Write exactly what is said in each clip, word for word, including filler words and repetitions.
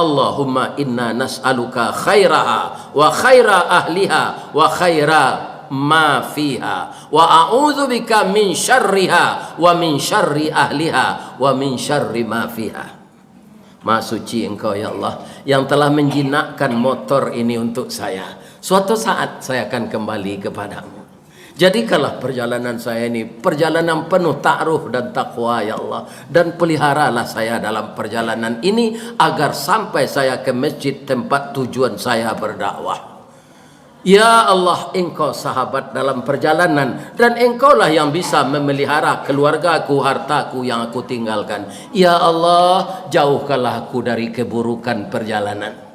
Allahumma inna nas'aluka khairaha wa khaira ahliha wa khaira ma fiha, wa a'udzubika min syarriha wa min syarri ahliha wa min syarri ma fiha. Maha Suci Engkau, ya Allah, yang telah menjinakkan motor ini untuk saya. Suatu saat saya akan kembali kepadamu. Jadikanlah perjalanan saya ini perjalanan penuh ta'aruf dan takwa, ya Allah, dan peliharalah saya dalam perjalanan ini agar sampai saya ke masjid tempat tujuan saya berdakwah. Ya Allah, Engkau sahabat dalam perjalanan, dan Engkaulah yang bisa memelihara keluargaku, hartaku yang aku tinggalkan. Ya Allah, jauhkanlah aku dari keburukan perjalanan.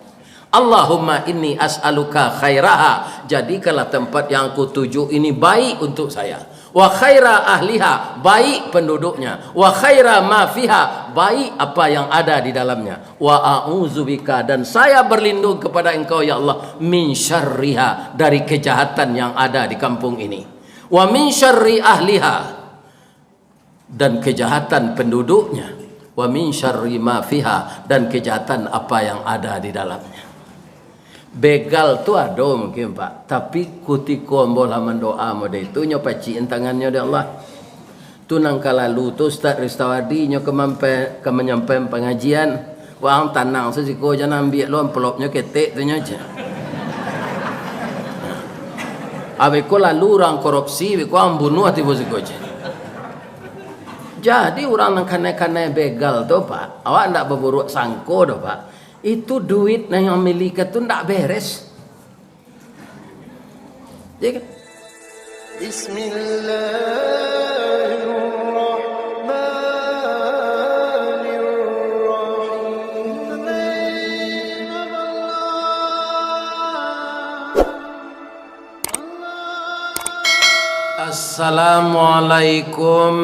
Allahumma inni as'aluka khairaha, jadikanlah tempat yang aku tuju ini baik untuk saya. Wa khaira ahliha, baik penduduknya. Wa khaira ma fiha, baik apa yang ada di dalamnya. Wa a'udzubika, dan saya berlindung kepada Engkau, ya Allah, min syarriha, dari kejahatan yang ada di kampung ini. Wa min syarri ahliha, dan kejahatan penduduknya. Wa min syarri ma fiha, dan kejahatan apa yang ada di dalamnya. Begal tu ado mungkin, Pak, tapi kutiko ambo lah mandoa model itu, nyo pacikan tangannyo dek Allah. Tu nan ka lalu tu, Ustaz Ristawadi, nyo ka mampe-, ka manyampaian pangajian. Wang tanang sasiko, jan ambiak lo amplopnyo ketek tu nyo, ceh. Abih ko lalu urang korupsi, abih ko ang bunuah tibo siko, ceh. Jadi urang nan kanai-kanai begal tu, Pak, awak ndak baburuak sangko doh, Pak. Itu duit nan yang milikan tu ndak beres. Ya kan? Bismillahirrahmanirrahim. Assalamualaikum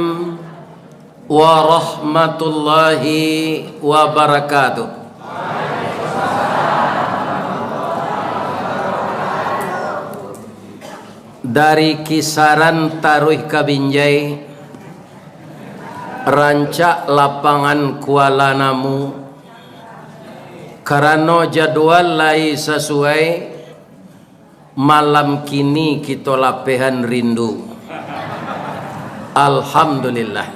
warahmatullahi wabarakatuh. Dari Kisaran taruih ka Binjai, rancak lapangan Kuala Namu, karano jadwal lai sasuai, malam kini kito lapehan rindu. Alhamdulillah.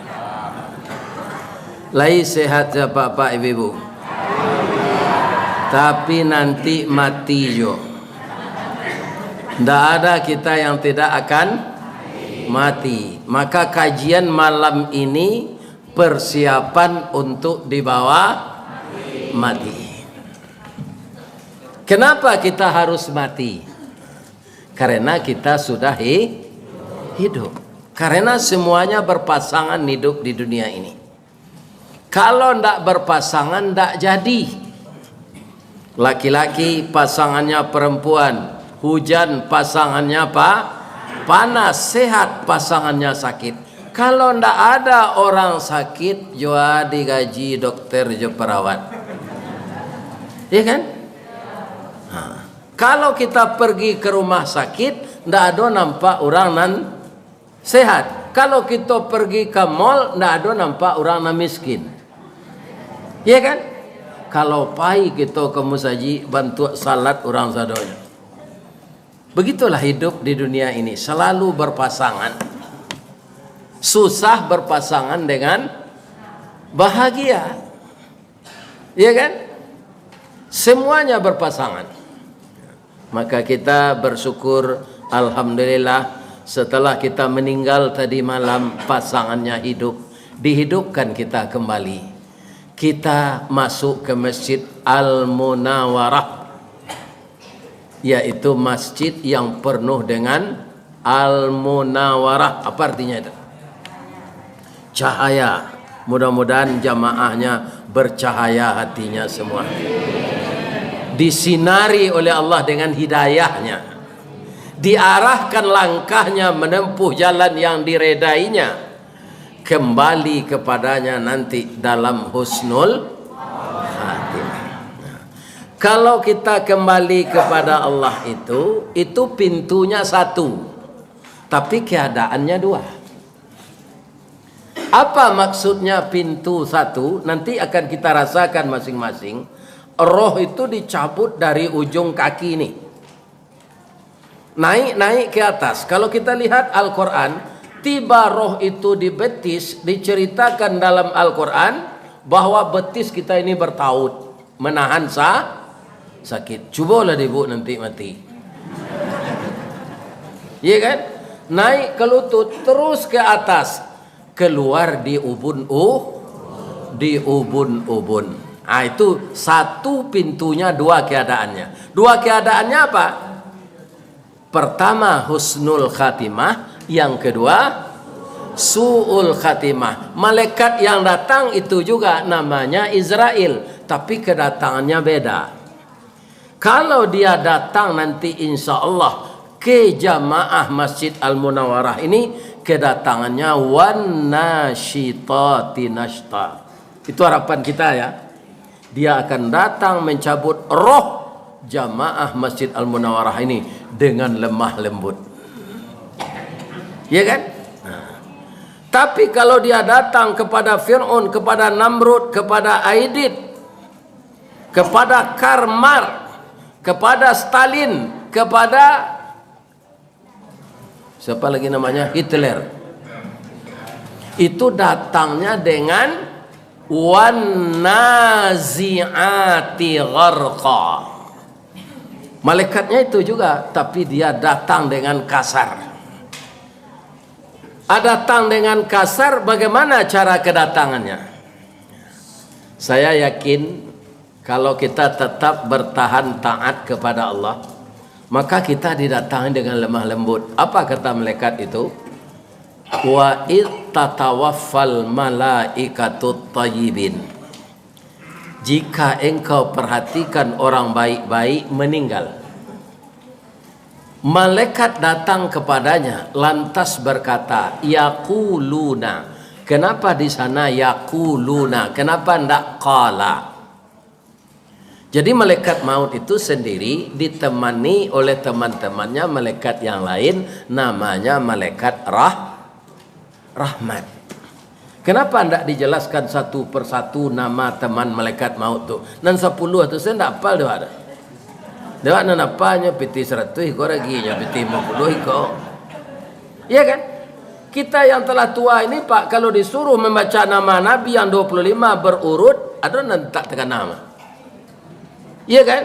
Lai sehat se, Pak-pak, Ibu-ibu? Tapi nanti mati jo. Ndak ada kita yang tidak akan mati. Maka kajian malam ini persiapan untuk dibawa mati. Kenapa kita harus mati? Karena kita sudah hi-, hidup. Karena semuanya berpasangan hidup di dunia ini. Kalau ndak berpasangan, ndak jadi. Laki-laki pasangannya perempuan, hujan pasangannya pa-, panas, sehat pasangannya sakit. Kalau ndak ada orang sakit, jo a digaji dokter jo perawat. Iya kan? Ha. Kalau kita pergi ke rumah sakit, ndak ado nampak urang nan sehat. Kalau kito pergi ka mall, ndak ado nampak urang nan miskin. Iya kan? Kalau pai kito ka musajik, bantuak salat urang sadonyo. Begitulah hidup di dunia ini, selalu berpasangan. Susah berpasangan dengan bahagia. Iya kan? Semuanya berpasangan. Maka kita bersyukur, alhamdulillah, setelah kita meninggal tadi malam, pasangannya hidup, dihidupkan kita kembali. Kita masuk ke Masjid Al-Munawarah, yaitu masjid yang penuh dengan Al-Munawarah. Apa artinya itu? Cahaya. Mudah-mudahan jamaahnya bercahaya hatinya semua. Disinari oleh Allah dengan hidayahnya. Diarahkan langkahnya menempuh jalan yang diredainya. Kembali kepadanya nanti dalam husnul khatimah. Kalau kita kembali kepada Allah itu, itu pintunya satu, tapi keadaannya dua. Apa maksudnya pintu satu? Nanti akan kita rasakan masing-masing. Roh itu dicabut dari ujung kaki ni. Naik-naik ke atas. Kalau kita lihat Al-Quran, tiba roh itu di betis, diceritakan dalam Al-Quran bahwa betis kita ini bertaut, menahan sa-, sakit. Cubolah dibu nanti mati. Iya kan? Naik ke lutut, terus ke atas. Keluar di ubun u-, di ubun-ubun. Ah, itu satu pintunya, dua keadaannya. Dua keadaannya apa? Pertama, husnul khatimah. Yang kedua, su'ul khatimah. Malaikat yang datang itu juga namanya Izrail, tapi kedatangannya beda. Kalau dia datang nanti, insya Allah, ke jamaah Masjid Al-Munawarah ini, kedatangannya wan nasyitati nasyta. Itu harapan kita, ya. Dia akan datang mencabut roh jamaah Masjid Al-Munawarah ini dengan lemah lembut. Ya kan? Nah. Tapi kalau dia datang kepada Fir'aun, kepada Namrud, kepada Aidid, kepada Karl Marx, kepada Stalin, kepada siapa lagi namanya? Hitler. Itu datangnya dengan wan nazi'ati gharqa. Malaikatnya itu juga, tapi dia datang dengan kasar. Ah, datang dengan kasar, bagaimana cara kedatangannya? Saya yakin, kalau kita tetap bertahan taat kepada Allah, maka kita didatangi dengan lemah lembut. Apa kata malaikat itu? "Wa id tatawaffal malaikatut thayyibin." Jika engkau perhatikan, orang baik-baik meninggal. Malaikat datang kepadanya, lantas berkata, "Yaquluna." Kenapa di sana yaquluna? Kenapa ndak qala? Jadi, malaikat maut itu sendiri ditemani oleh teman-temannya, malaikat yang lain, namanya malaikat rah-, rahmat. Kenapa ndak dijelaskan satu persatu nama teman malaikat maut tu? Nan sapuluah tu, saya ndak apal dek awak tu. Dek awak nan apalnyo pitih saratuih iko, raginyo pitih limo puluah iko. Iya kan? Kita yang telah tua ini, Pak, kalau disuruh membaca nama Nabi yang dua puluh lima berurut, ado nan tak takana mah. Iya kan?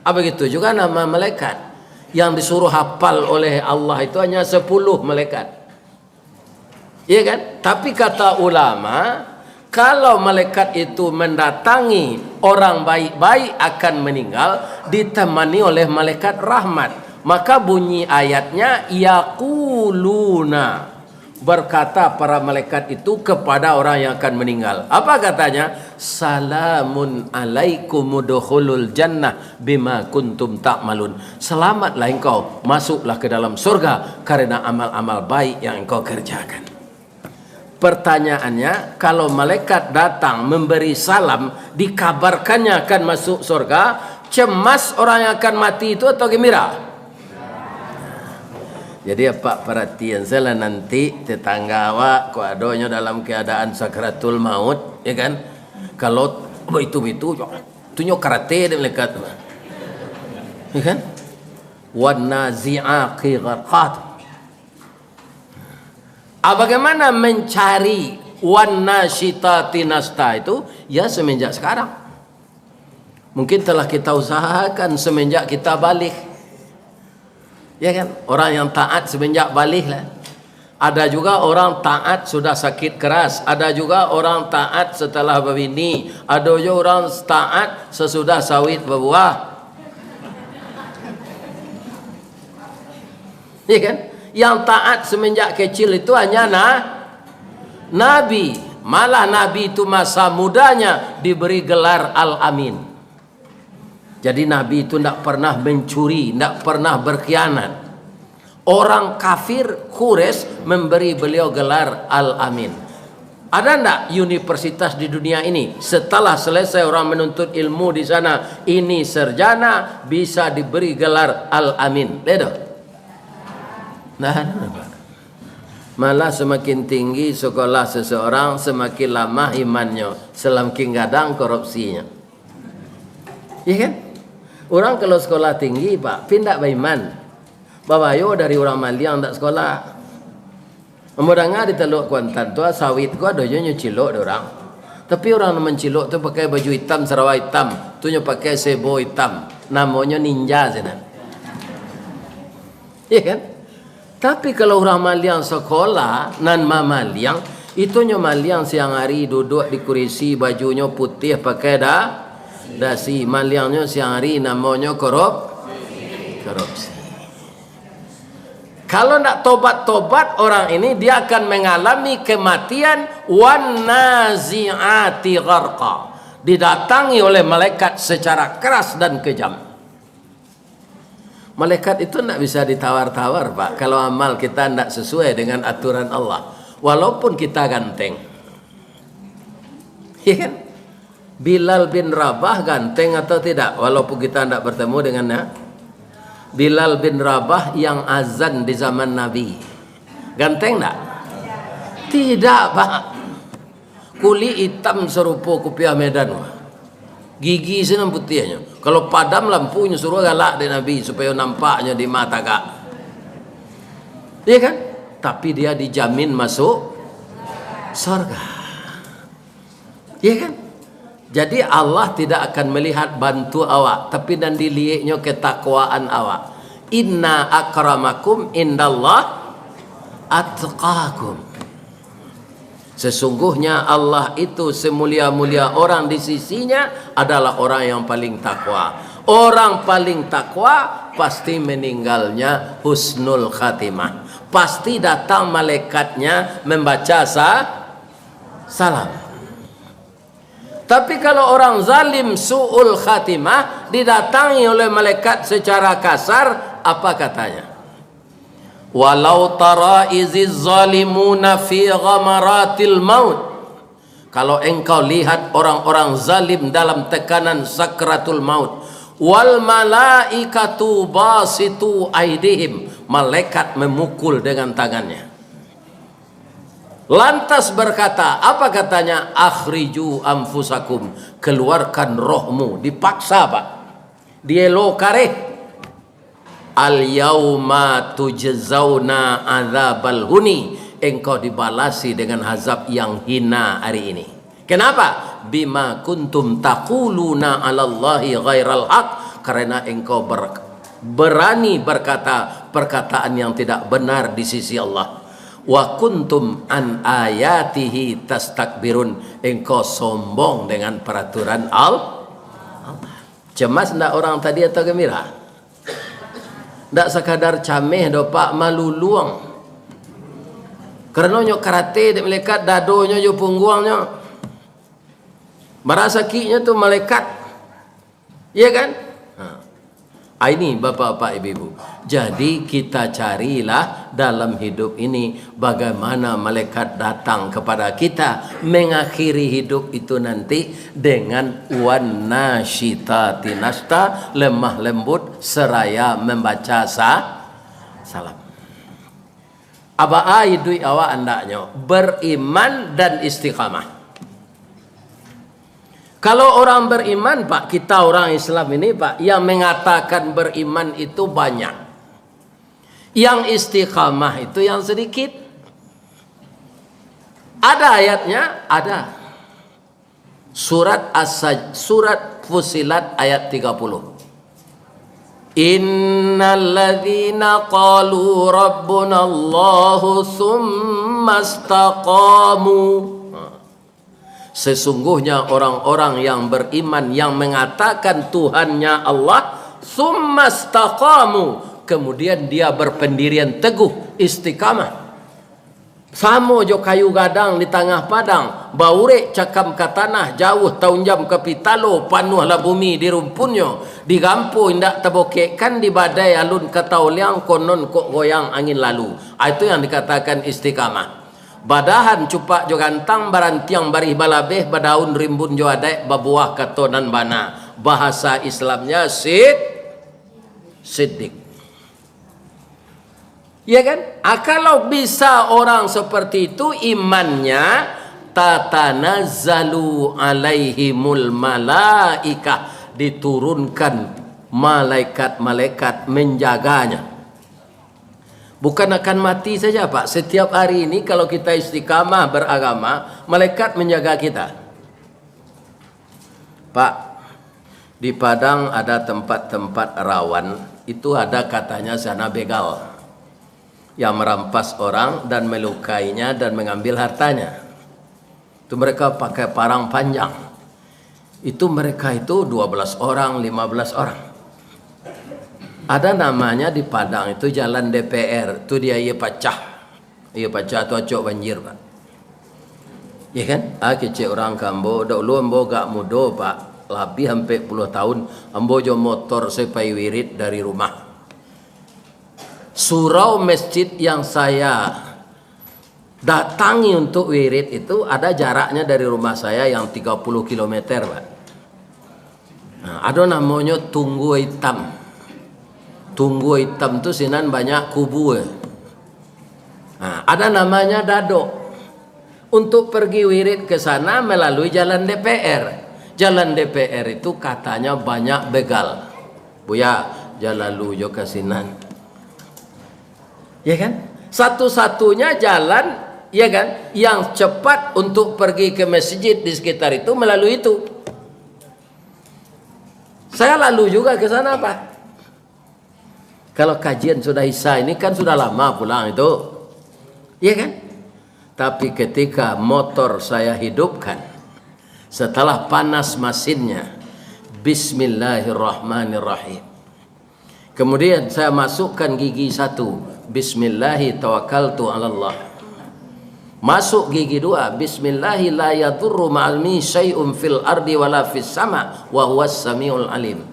Ah, begitu juga nama malaikat. Yang disuruh hafal oleh Allah itu hanya sepuluh malaikat. Iya kan? Tapi kata ulama, kalau malaikat itu mendatangi, orang baik-baik akan meninggal, ditemani oleh malaikat rahmat. Maka bunyi ayatnya, "Yaquluna." Berkata para malaikat itu kepada orang yang akan meninggal. Apa katanya? "Salamun alaikum udkhulul jannah bima kuntum ta'malun." Selamatlah engkau, masuklah ke dalam surga karena amal-amal baik yang engkau kerjakan. Pertanyaannya, kalau malaikat datang memberi salam, dikabarkannya akan masuk surga, cemas orang yang akan mati itu atau gembira? Jadi, apak paratian sajolah nanti tetangga awak, kok adonyo dalam keadaan sakratul maut, ya kan? Kalau baitu-baitu, tu nyo karate dek malaikat tu. Ya kan? "Wan nazi'ati gharqa." Ah, bagaimana mencari wan nasyitati nasyta itu? Ya, semenjak sekarang. Mungkin telah kita usahakan semenjak kita baligh. Ya kan? Orang yang taat semenjak baligh lah. Ada juga orang taat sudah sakit keras, ada juga orang taat setelah babini, ada juga orang taat sesudah sawit babuah. Ya kan? Yang taat semenjak kecil itu hanya na-, Nabi. Malah Nabi itu masa mudanya diberi gelar Al-Amin. Jadi Nabi itu ndak pernah mencuri, ndak pernah berkhianat. Orang kafir Quraisy memberi beliau gelar Al-Amin. Ada ndak universitas di dunia ini, setelah selesai orang menuntut ilmu di sana, ini sarjana, bisa diberi gelar Al-Amin? Ada? Nah, nampak. Malah semakin tinggi sekolah seseorang, semakin lamah imannyo, semakin gadang korupsinyo. Iya kan? Urang kalau sekolah tinggi, Pak, pi ndak baiman. Babayo dari urang maliang ndak sekolah. Ambo danga di Taluak Kuantan tu, sawit ko ado jo nyo cilok dek urang. Tapi urang nan mancilok tu pakai baju itam, sarawa itam, tu nyo pakai sebo itam. Namonyo ninja sinan. Iya kan? Tapi kalau urang maliang sekolah, nan mamaliang, itu nyo maliang siang hari duduak di kurisi, bajunyo putiah pakai da-, dasi, maliangnyo siang hari namonyo korup-, korupsi. Kalau ndak tobat-tobat orang ini, dia akan mengalami kematian, wan nazi'ati gharqa. Didatangi oleh malaikat secara keras dan kejam. Malaikat itu ndak bisa ditawar-tawar, Pak, kalau amal kita ndak sesuai dengan aturan Allah. Walaupun kita ganteng. Iya kan? Bilal bin Rabah ganteng atau tidak? Walaupun kita ndak bertemu dengannya. Bilal bin Rabah yang azan di zaman Nabi. Ganteng ndak? Tidak, Pak. Kulik itam sarupo kupiah Medan. Gigi sinan putiahnyo. Kalau padam lampunyo, suruah galak dek Nabi, supayo nampaknyo di ma tagak. Iya kan? Tapi dia dijamin masuk sorga. Iya kan? Jadi, Allah tidak akan melihat bantu awak, tapi nan dilieknyo ketakwaan awak. "Inna akramakum indallah atqakum." Sesungguhnya Allah itu semulia-mulia orang di sisinya adalah orang yang paling takwa. Orang paling takwa pasti meninggalnya husnul khatimah. Pasti datang malaikatnya membaca sa-, salam. Tapi kalau orang zalim su'ul khatimah, didatangi oleh malaikat secara kasar, apa katanya? "Walau tara iziz zalimuna fi ghamaratil maut." Kalau engkau lihat orang-orang zalim dalam tekanan sakratul maut, "wal malaikatu basitu aidihim," malaikat memukul dengan tangannya. Lantas berkata, apa katanya? "Akhriju anfusakum," keluarkan rohmu, dipaksa, Pak. Dielo kareh. "Al yauma tujzauna adzabal huni," engkau dibalasi dengan azab yang hina hari ini. Kenapa? "Bima kuntum taquluna 'alallahi ghairal haq," karena engkau ber-, berani berkata perkataan yang tidak benar di sisi Allah. "Wa kuntum an ayatihi tastakbirun," engkau sombong dengan peraturan Al-, Allah. Cemas ndak orang tadi atau gembira? Ndak sakadar cameh doh, Pak, maluluang. Karano nyo karate dek malaikat, dadonyo jo pungguangnyo. Marasakiknyo tu malaikat. Iya kan? Ha. Ah, ini, Bapak-bapak, Ibu-ibu. Jadi, kita carilah dalam hidup ini bagaimana malaikat datang kepada kita, mengakhiri hidup itu nanti dengan wan nasyitati nasyta, lemah lembut seraya membaca sa-, salam. Aba a iduik awak andaknyo beriman dan istiqamah. Kalau orang beriman, Pak, kita orang Islam ini, Pak, yang mengatakan beriman itu banyak. Yang istiqamah itu yang sedikit. Ada ayatnya? Ada. Surat As-, Surat Fussilat ayat tiga puluh. "Innalladzina qalu rabbunallahu tsumma istaqamu." Sesungguhnya orang-orang yang beriman, yang mengatakan Tuhannya Allah, tsumma istaqamu, kemudian dia berpendirian teguh, istiqamah. Samo jo kayu gadang di tangah padang, baurek cakam ka tanah, jauah taunjam ka pitalo, panuahlah bumi di rumpunnyo, di gampo indak tabokekkan, di badai alun ka taoliang, konon kok goyang angin lalu. Ah, itu yang dikatakan istiqamah. Badahan cupak jo gantang, barantiang barih balabeh, badaun rimbun jo adaik, babuah kato nan bana. Bahasa Islamnya sid-, siddiq. Ya kan? Ah, kalau bisa orang seperti itu imannya, tatanazzalu alaihimul malaikah, diturunkan malaikat-malaikat menjaganya. Bukan akan mati saja, Pak. Setiap hari ini kalau kita istiqamah beragama, malaikat menjaga kita. Pak, di Padang ada tempat-tempat rawan, itu ada katanya sana begal yang merampas orang dan melukainya dan mengambil hartanya. Itu mereka pakai parang panjang. Itu mereka itu dua belas orang, lima belas orang. Ada namanya di Padang itu Jalan D P R, itu dia iya pacah. Iya pacah tu acok banjir, Pak. Ya kan? Ah, kecek orang ka ambo, dahulu ambo agak mudo, Pak. Labiah ampek puluah tahun, ambo jo motor saya pai wirid dari rumah. Surau masjid yang saya datangi untuk wirid itu ada jaraknya dari rumah saya yang tiga puluh kilometer, Pak. Nah, ada namonyo Tunggua Hitam. Tunggua Hitam tu sinan banyak kubua. Nah, ada namanya Dadok. Untuk pergi wirid ke sana melalui jalan D P R. Jalan D P R itu katanya banyak begal. Buya, jan lalu jo ka sinan. Ya kan? Satu-satunya jalan, ya kan, yang cepat untuk pergi ke masjid di sekitar itu melalui itu. Saya lalu juga ke sana, Pak. Kalau kajian sudah Isya ini kan sudah lama pulang itu. Ya kan? Tapi ketika motor saya hidupkan, setelah panas masinnya, Bismillahirrahmanirrahim. Kemudian saya masukkan gigi satu, Bismillahi tawakkaltu alallah. Masuk gigi dua, Bismillahi la yadurru ma'almi syai'un fil ardi wala fis sama, wa huwas samiul alim.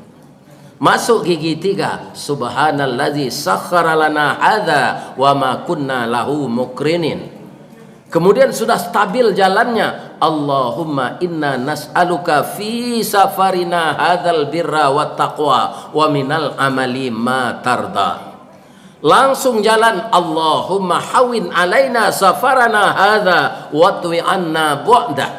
Masuk gigi tiga, Subhanalladzi sakhkhara lana hadza wa ma kunna lahu muqrinin. Kemudian sudah stabil jalannya, Allahumma inna nas'aluka fi safarina hadzal birra wat taqwa wa minal amali ma tarda. Langsung jalan, Allahumma hawin alaina safarana hadza watwi anna bu'dah.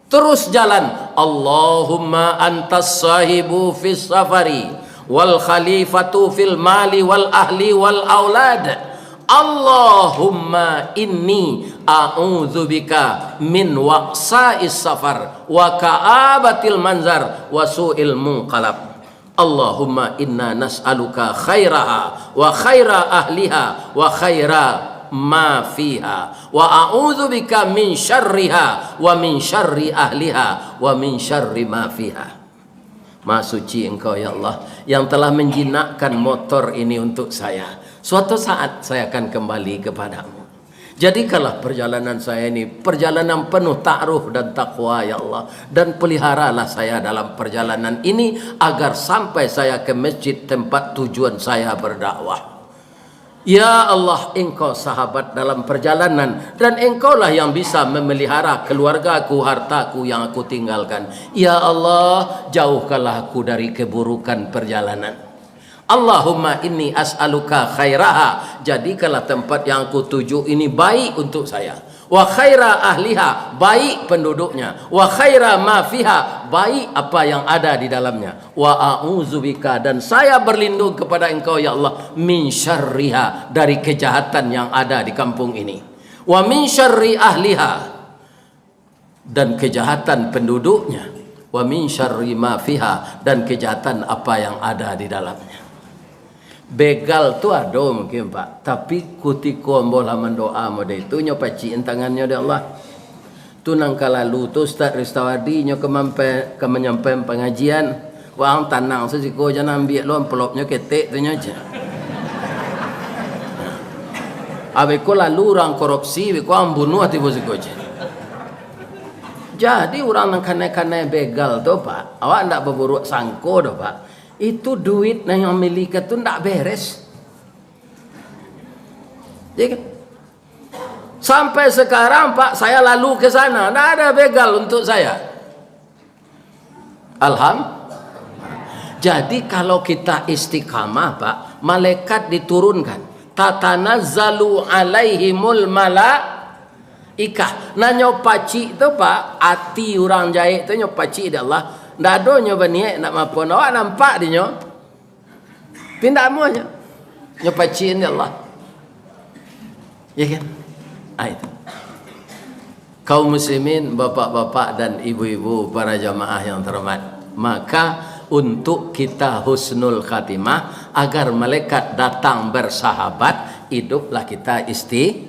Terus jalan, Allahumma antas sahibu fis safari wal khalifatu fil mali wal ahli wal aulad. Allahumma inni a'udzubika min waqsa'is safar wa ka'abatil manzar wa su'il munqalab. Allahumma inna nas'aluka khairaha wa khaira ahliha wa khaira ma fiha, wa a'udzubika min syarriha wa min syarri ahliha wa min syarri ma fiha. Maha Suci Engkau, ya Allah, yang telah menjinakkan motor ini untuk saya. Suatu saat saya akan kembali kepadamu. Jadikanlah perjalanan saya ini perjalanan penuh ta'aruf dan takwa, ya Allah. Dan peliharalah saya dalam perjalanan ini, agar sampai saya ke masjid tempat tujuan saya berdakwah. Ya Allah, Engkau sahabat dalam perjalanan, dan Engkaulah yang bisa memelihara keluargaku, hartaku yang aku tinggalkan. Ya Allah, jauhkanlah aku dari keburukan perjalanan. Allahumma inni as'aluka khairaha, jadikanlah tempat yang aku tuju ini baik untuk saya. Wa khaira ahliha, baik penduduknya. Wa khaira ma fiha, baik apa yang ada di dalamnya. Wa a'udzubika, dan saya berlindung kepada Engkau, ya Allah, min syarriha, dari kejahatan yang ada di kampung ini. Wa min syarri ahliha, dan kejahatan penduduknya, wa min syarri ma fiha, dan kejahatan apa yang ada di dalamnya. Begal tu ado mungkin, Pak, tapi kutiko ambo lah mandoa model itu, nyo pacik tangannyo dek Allah. Tu nan ka lalu tu Ustaz Ristawadi nyo ka mampe-, ka manyampaian pangajian, Wang tanang sasiko jan ambiak lo amplopnyo ketek tu nyo, ceh. Abih ko lalu urang korupsi, bih ko ang bunuah tibo siko, ceh. Jadi urang nan kanai-kanai begal tu, Pak, awak ndak baburuak sangko doh, Pak. Itu duit nan yang milikan tu ndak beres. Ya kan? Sampai sekarang, Pak, saya lalu ke sana, ndak ada begal untuk saya. Alham-, jadi kalau kita istiqamah, Pak, malaikat diturunkan. Tatanazzalu alaihimul malaikah. Nah, nyo pacik tu, Pak, ati urang jahek tu nyo pacik dek Allah. Ndak ado nyo baniaik nak maafan. Awak nampak di nyo. Tapi ndak amuah nyo. Nyo pacian di Allah. Ya kan? Ah, itu. Kaum muslimin, bapak-bapak dan ibu-ibu, para jamaah yang terhormat, maka untuk kita husnul khatimah, agar malaikat datang bersahabat, hiduplah kita isti-,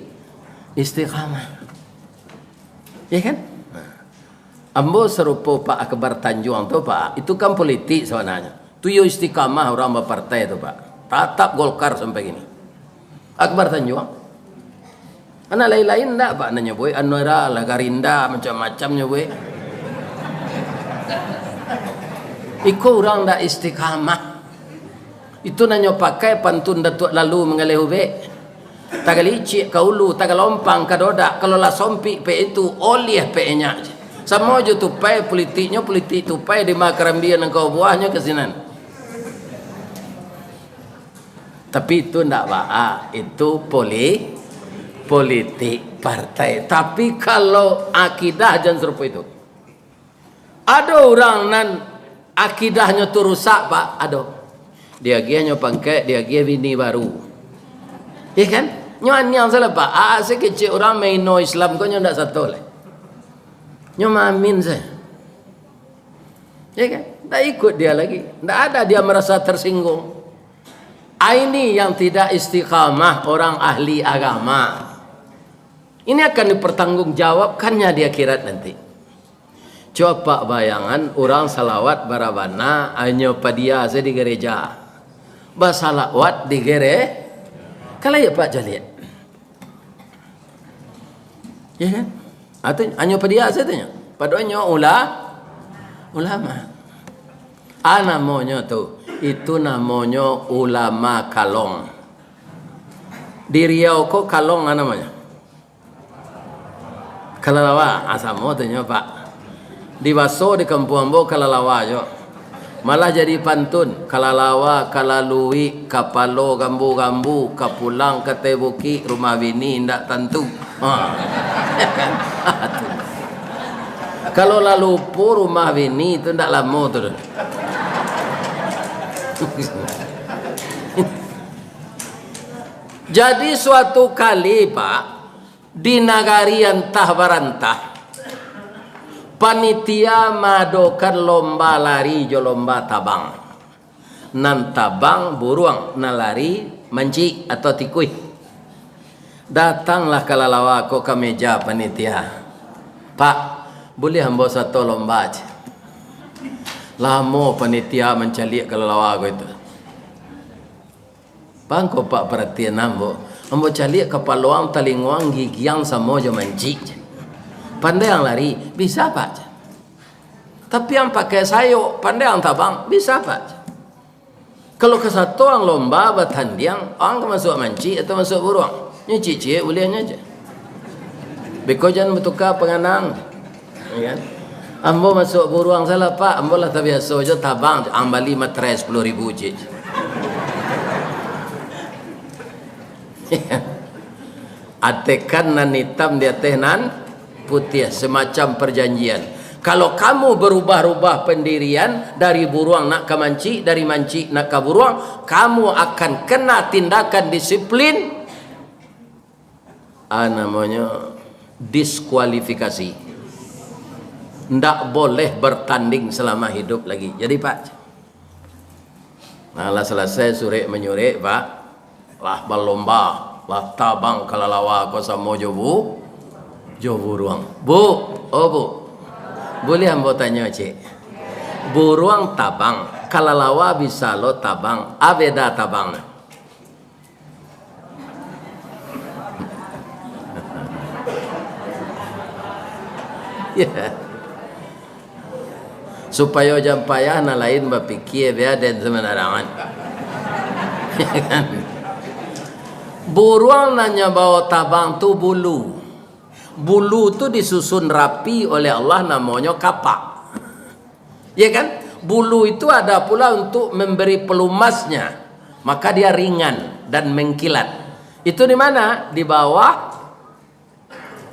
istiqamah. Ya kan? Nah. Ambo sarupo Pak Akbar Tanjuang tu, Pak. Itu kan politik sabananyo. Tu yo istiqamah urang bapartai tu, Pak. Tatap Golkar sampai kini. Akbar Tanjuang. Anak lain-lain ndak, Pak, nan nyo buek, anu era lah, Garinda, macam-macam nyo buek. Iko urang ndak istiqamah. Itu nan nyo pakai pantun Datuak Lalu manggaleh ubek. Tagalicik ka ulu, tagalompang ka dodak, kalau lah sompik pek itu, oliah pek enyak. Samo jo tupai politiknyo, politik tupai di ma karambia nan ka buahnyo ka sinan. Tapi itu ndak baa, itu poli-, politik partai. Tapi kalau akidah jan sarupo itu. Ado urang nan akidahnyo tu rusak, Pak, ado. Diagiahnyo pangkek, diagiah bini baru. Ya kan? Nyo aniang salah, Pak. Aa, sakecek urang maino Islam ko nyo ndak sato lai. Nyo maamin sajo. Ya kan? Ndak ikut dia lagi. Ndak ada dia merasa tersinggung. Ah, ini yang tidak istiqamah orang ahli agama. Ini akan dipertanggungjawabkannya di akhirat nanti. Coba bayangan, urang salawat barabana, hanyo padia sajo di gareja. Basalawat di gere-, kalau ya Pak caliak. Ya kan? Atau hanyo padia sajo tu nyo. Padahal nyo ula-, ulama. Ah, namonyo tu, itu namonyo ulama kalong. Di Riau ko kalong ah namonyo. Kalalawa, ah, samo tu nyo, Pak. Di baso di kampuang ambo kalalawa jo. Malah jadi pantun, kalalawa, kalaluik, kapalo gambu-gambu, kapulang ka ateh bukik, rumah bini indak tantu. Ha. Kalau lah lupo rumah bini tu indak lamo tu. Jadi suatu kali, Pak, di nagari antah barantah, panitia maadokan lomba lari jo lomba tabang. Nan tabang buruang, nan lari mancik atau tikuih. Datanglah kalalawa ko ka meja panitia. "Pak, buliah ambo sato lomba?" cek. Lamo panitia mancaliak kalalawa ko itu. "Bangko Pak paratian ambo. Ambo caliak kapaloang, talingoang, gigiang samo jo mancik. Pandai ang lari, bisa Pak. Tapi ang pakai sayok, pandai ang tabang, bisa Pak. Kalau kasatoang lomba batandiang, ang ka masuak mancik atau masuak buruang?" Nyo ciek-ciek buliahnyo je. Beko jan batuka panganang. Ya kan? "Ambo masuak buruang salah, Pak. Ambo lah tabiaso jo tabang." "Ang bali materai sapuluah ribu ciek." Atekan nan itam di ateh nan putiah, semacam perjanjian. Kalau kamu berubah-ubah pendirian, dari buruang nak ka mancik, dari mancik nak ka buruang, kamu akan kena tindakan disiplin, ah, namonyo diskualifikasi. Ndak boleh bertanding selama hidup lagi. Jadi, Pak, nah, lah selesai surek-manyurek, Pak, lah balomba, lah tabang kalalawa ko samo jo bu-, jo buruang. "Bu, oh Bu, buliah ambo tanyo, cek? Buruang tabang, kalalawa bisa lo tabang, a beda tabang?" Ya. Supayo jan payah nan lain bapikia, bia den samanarangan. Ya kan? Buruang nan nyo bao tabang tu bulu. Bulu tu disusun rapi oleh Allah, namonyo kapak. Ya kan? Bulu itu ada pula untuk memberi pelumasnya. Maka dia ringan dan mengkilat. Itu di mana? Di bawah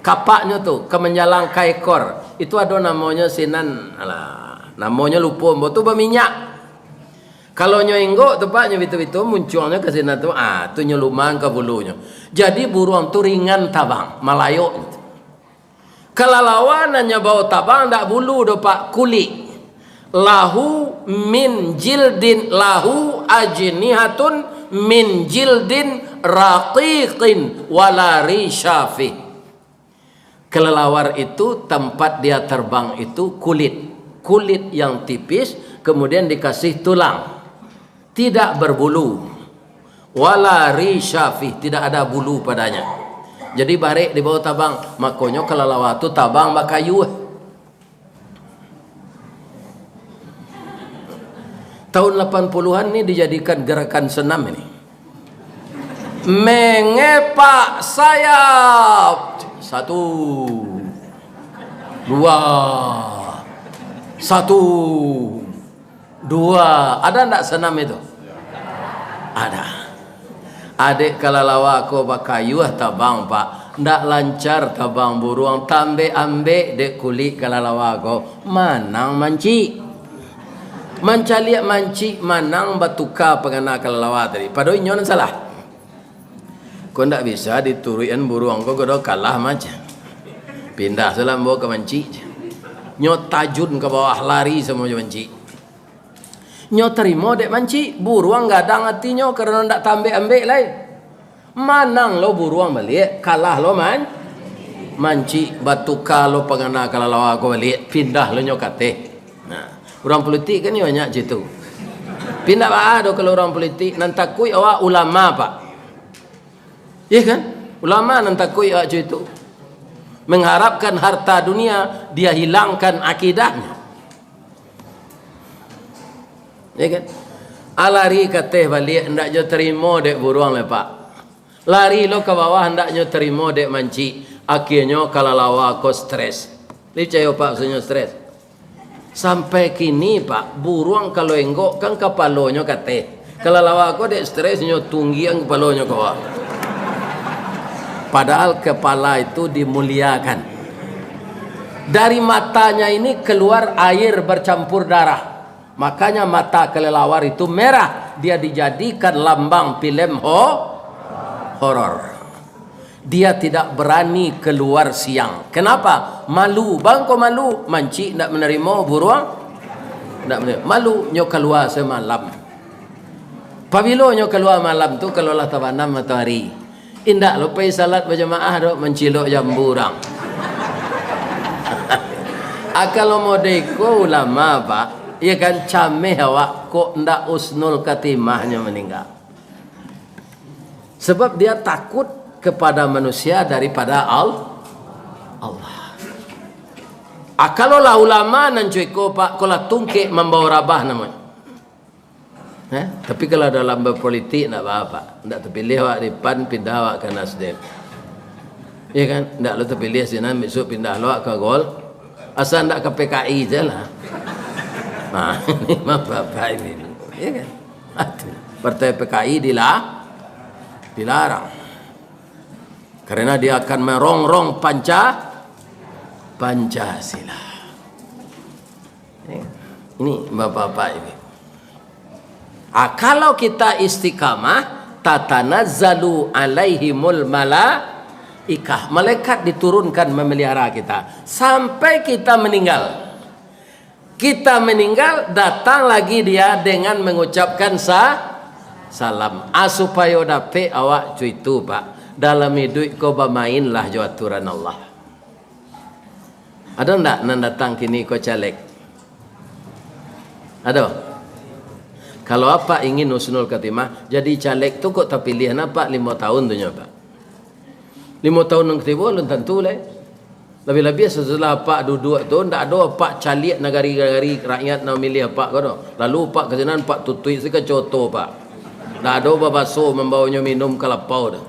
kapaknyo tu, ka manjalang ka ekor. Itu ado namonyo sinan, alah, Namonyo lupo ambo tu baminyak. Kalau nyo inggok tu, Pak, nyo bitu-bitu, muncuangnyo ka sinan tu, ah, tu nyo lumang ka bulunyo. Jadi buruang tu ringan tabang, malayok gitu. Kalalawa nan nyo bao tabang ndak bulu doh, Pak, kulik. Lahu min jildin, lahu ajnihatun min jildin raqiqin wala risha fih. Kelelawar itu, tempat dia terbang itu kulit, kulit yang tipis, kemudian dikasih tulang, tidak berbulu. Wala risha fih, tidak ada bulu padanya. Jadi barek dibao tabang, makonyo kelelawar tu tabang bakayuah. Tahun lapan puluhan ni dijadikan gerakan senam ini. Mengepak sayap. Satu. Dua. Satu. Dua. Ada ndak senam itu? Ada. Adek kalalawa ko bakayuah tabang, Pak. Ndak lancar tabang buruang, tambek-ambek dek kulik kalalawa ko. Manang mancik. Mancaliak mancik, manang batuka pangana kalalawa tadi. Padahal inyo nan salah. Ko ndak bisa dituruikan buruang ko, ko kalah mancik. Pindah salah ambo ka mancik. Nyo tajun ka bawah, lari samo jo mancik. Nyo tarimo dek mancik, buruang gadang atinyo karano ndak tambek-ambek lai. Manang lo buruang baliak, kalah lo man-, mancik, batuka lo pangana kalalawa ko baliak, pindah lo nyo ka ateh. Nah, urang pulitik kan nyo banyak cak itu. Pindah baa do kalau urang pulitik, nan takuik awak ulama, Pak. Iya kan? Ulama nan takuik awak cak itu. Mengharapkan harta dunia, dia hilangkan akidahnya. Ya kan? Ah, lari ka ateh baliak, ndak nyo tarimo dek buruang lai, Pak. Lari lo ka bawah, ndak nyo tarimo dek mancik. Akianyo kalalawa ko stres. Picayo, Pak, maksudnyo stres? Sampai kini, Pak, buruang kalau enggok kan kapalonyo ka ateh. Kalalawa ko dek stres nyo tunggiang kapalonyo ka bawah. Padahal kepala itu dimuliakan. Dari matanya ini keluar air bercampur darah. Makanya mata kelelawar itu merah. Dia dijadikan lambang filem ho-, horor. Dia tidak berani keluar siang. Kenapa? Malu. Bangko malu, mancik ndak manarimo, buruang ndak manarimo. Malu, nyo kalua samalam. Pabilo nyo kalua malam tu, kalau lah tabanam matoari. Indak lo pai salat bajamaah do, mancilok jambu urang. Ah, kalau model iko ulama, Pak, ya kan, cameh awak, kok ndak husnul khatimah nyo maningga. Sebab dia takut kepada manusia daripada Al-, Allah. Ah, kalau lah ulama nan cako iko, Pak, ko lah tungkek mambao rabah namonyo. Eh, tapi kalau dalam berpolitik, ndak apa-apa. Ndak terpilih awak di PAN, pindah awak ke Nasdem. Iya kan? Ndak lo terpilih sinan, besok pindah lo awak ke Gol. Asal ndak ke P K I je lah. Nah, ini mah bapak ini. Iya kan? Aduh, partai P K I dila-, dilarang. Karena dia akan merongrong Panca-, Pancasila. Ini, ini bapak-bapak ini. Ah, kalau kita istiqamah, tatanazzalu alaihimul malaikah. Malaikat diturunkan memelihara kita sampai kita meninggal. Kita meninggal, datang lagi dia dengan mengucapkan sa-, salam. Ah, supayo dapek awak cuitu, Pak. Dalam iduik ko bamainlah jo aturan Allah. Ado ndak nan datang kini ko caleg? Ado? Kalau apak ingin husnul khatimah, jadi caleg tu kok tapiliah apak limo tahun tu nyo, Pak. Limo tahun nan katibo alun tantu lai. Labiah-labiah sasudah apak duduak tu, ndak ado apak caliak nagari-nagari rakyat nan mamiliah apak ko doh. Lalu apak ka sinan, apak tutuik se kaco apak. Ndak ado babaso mambaonyo minum ka lapau tu.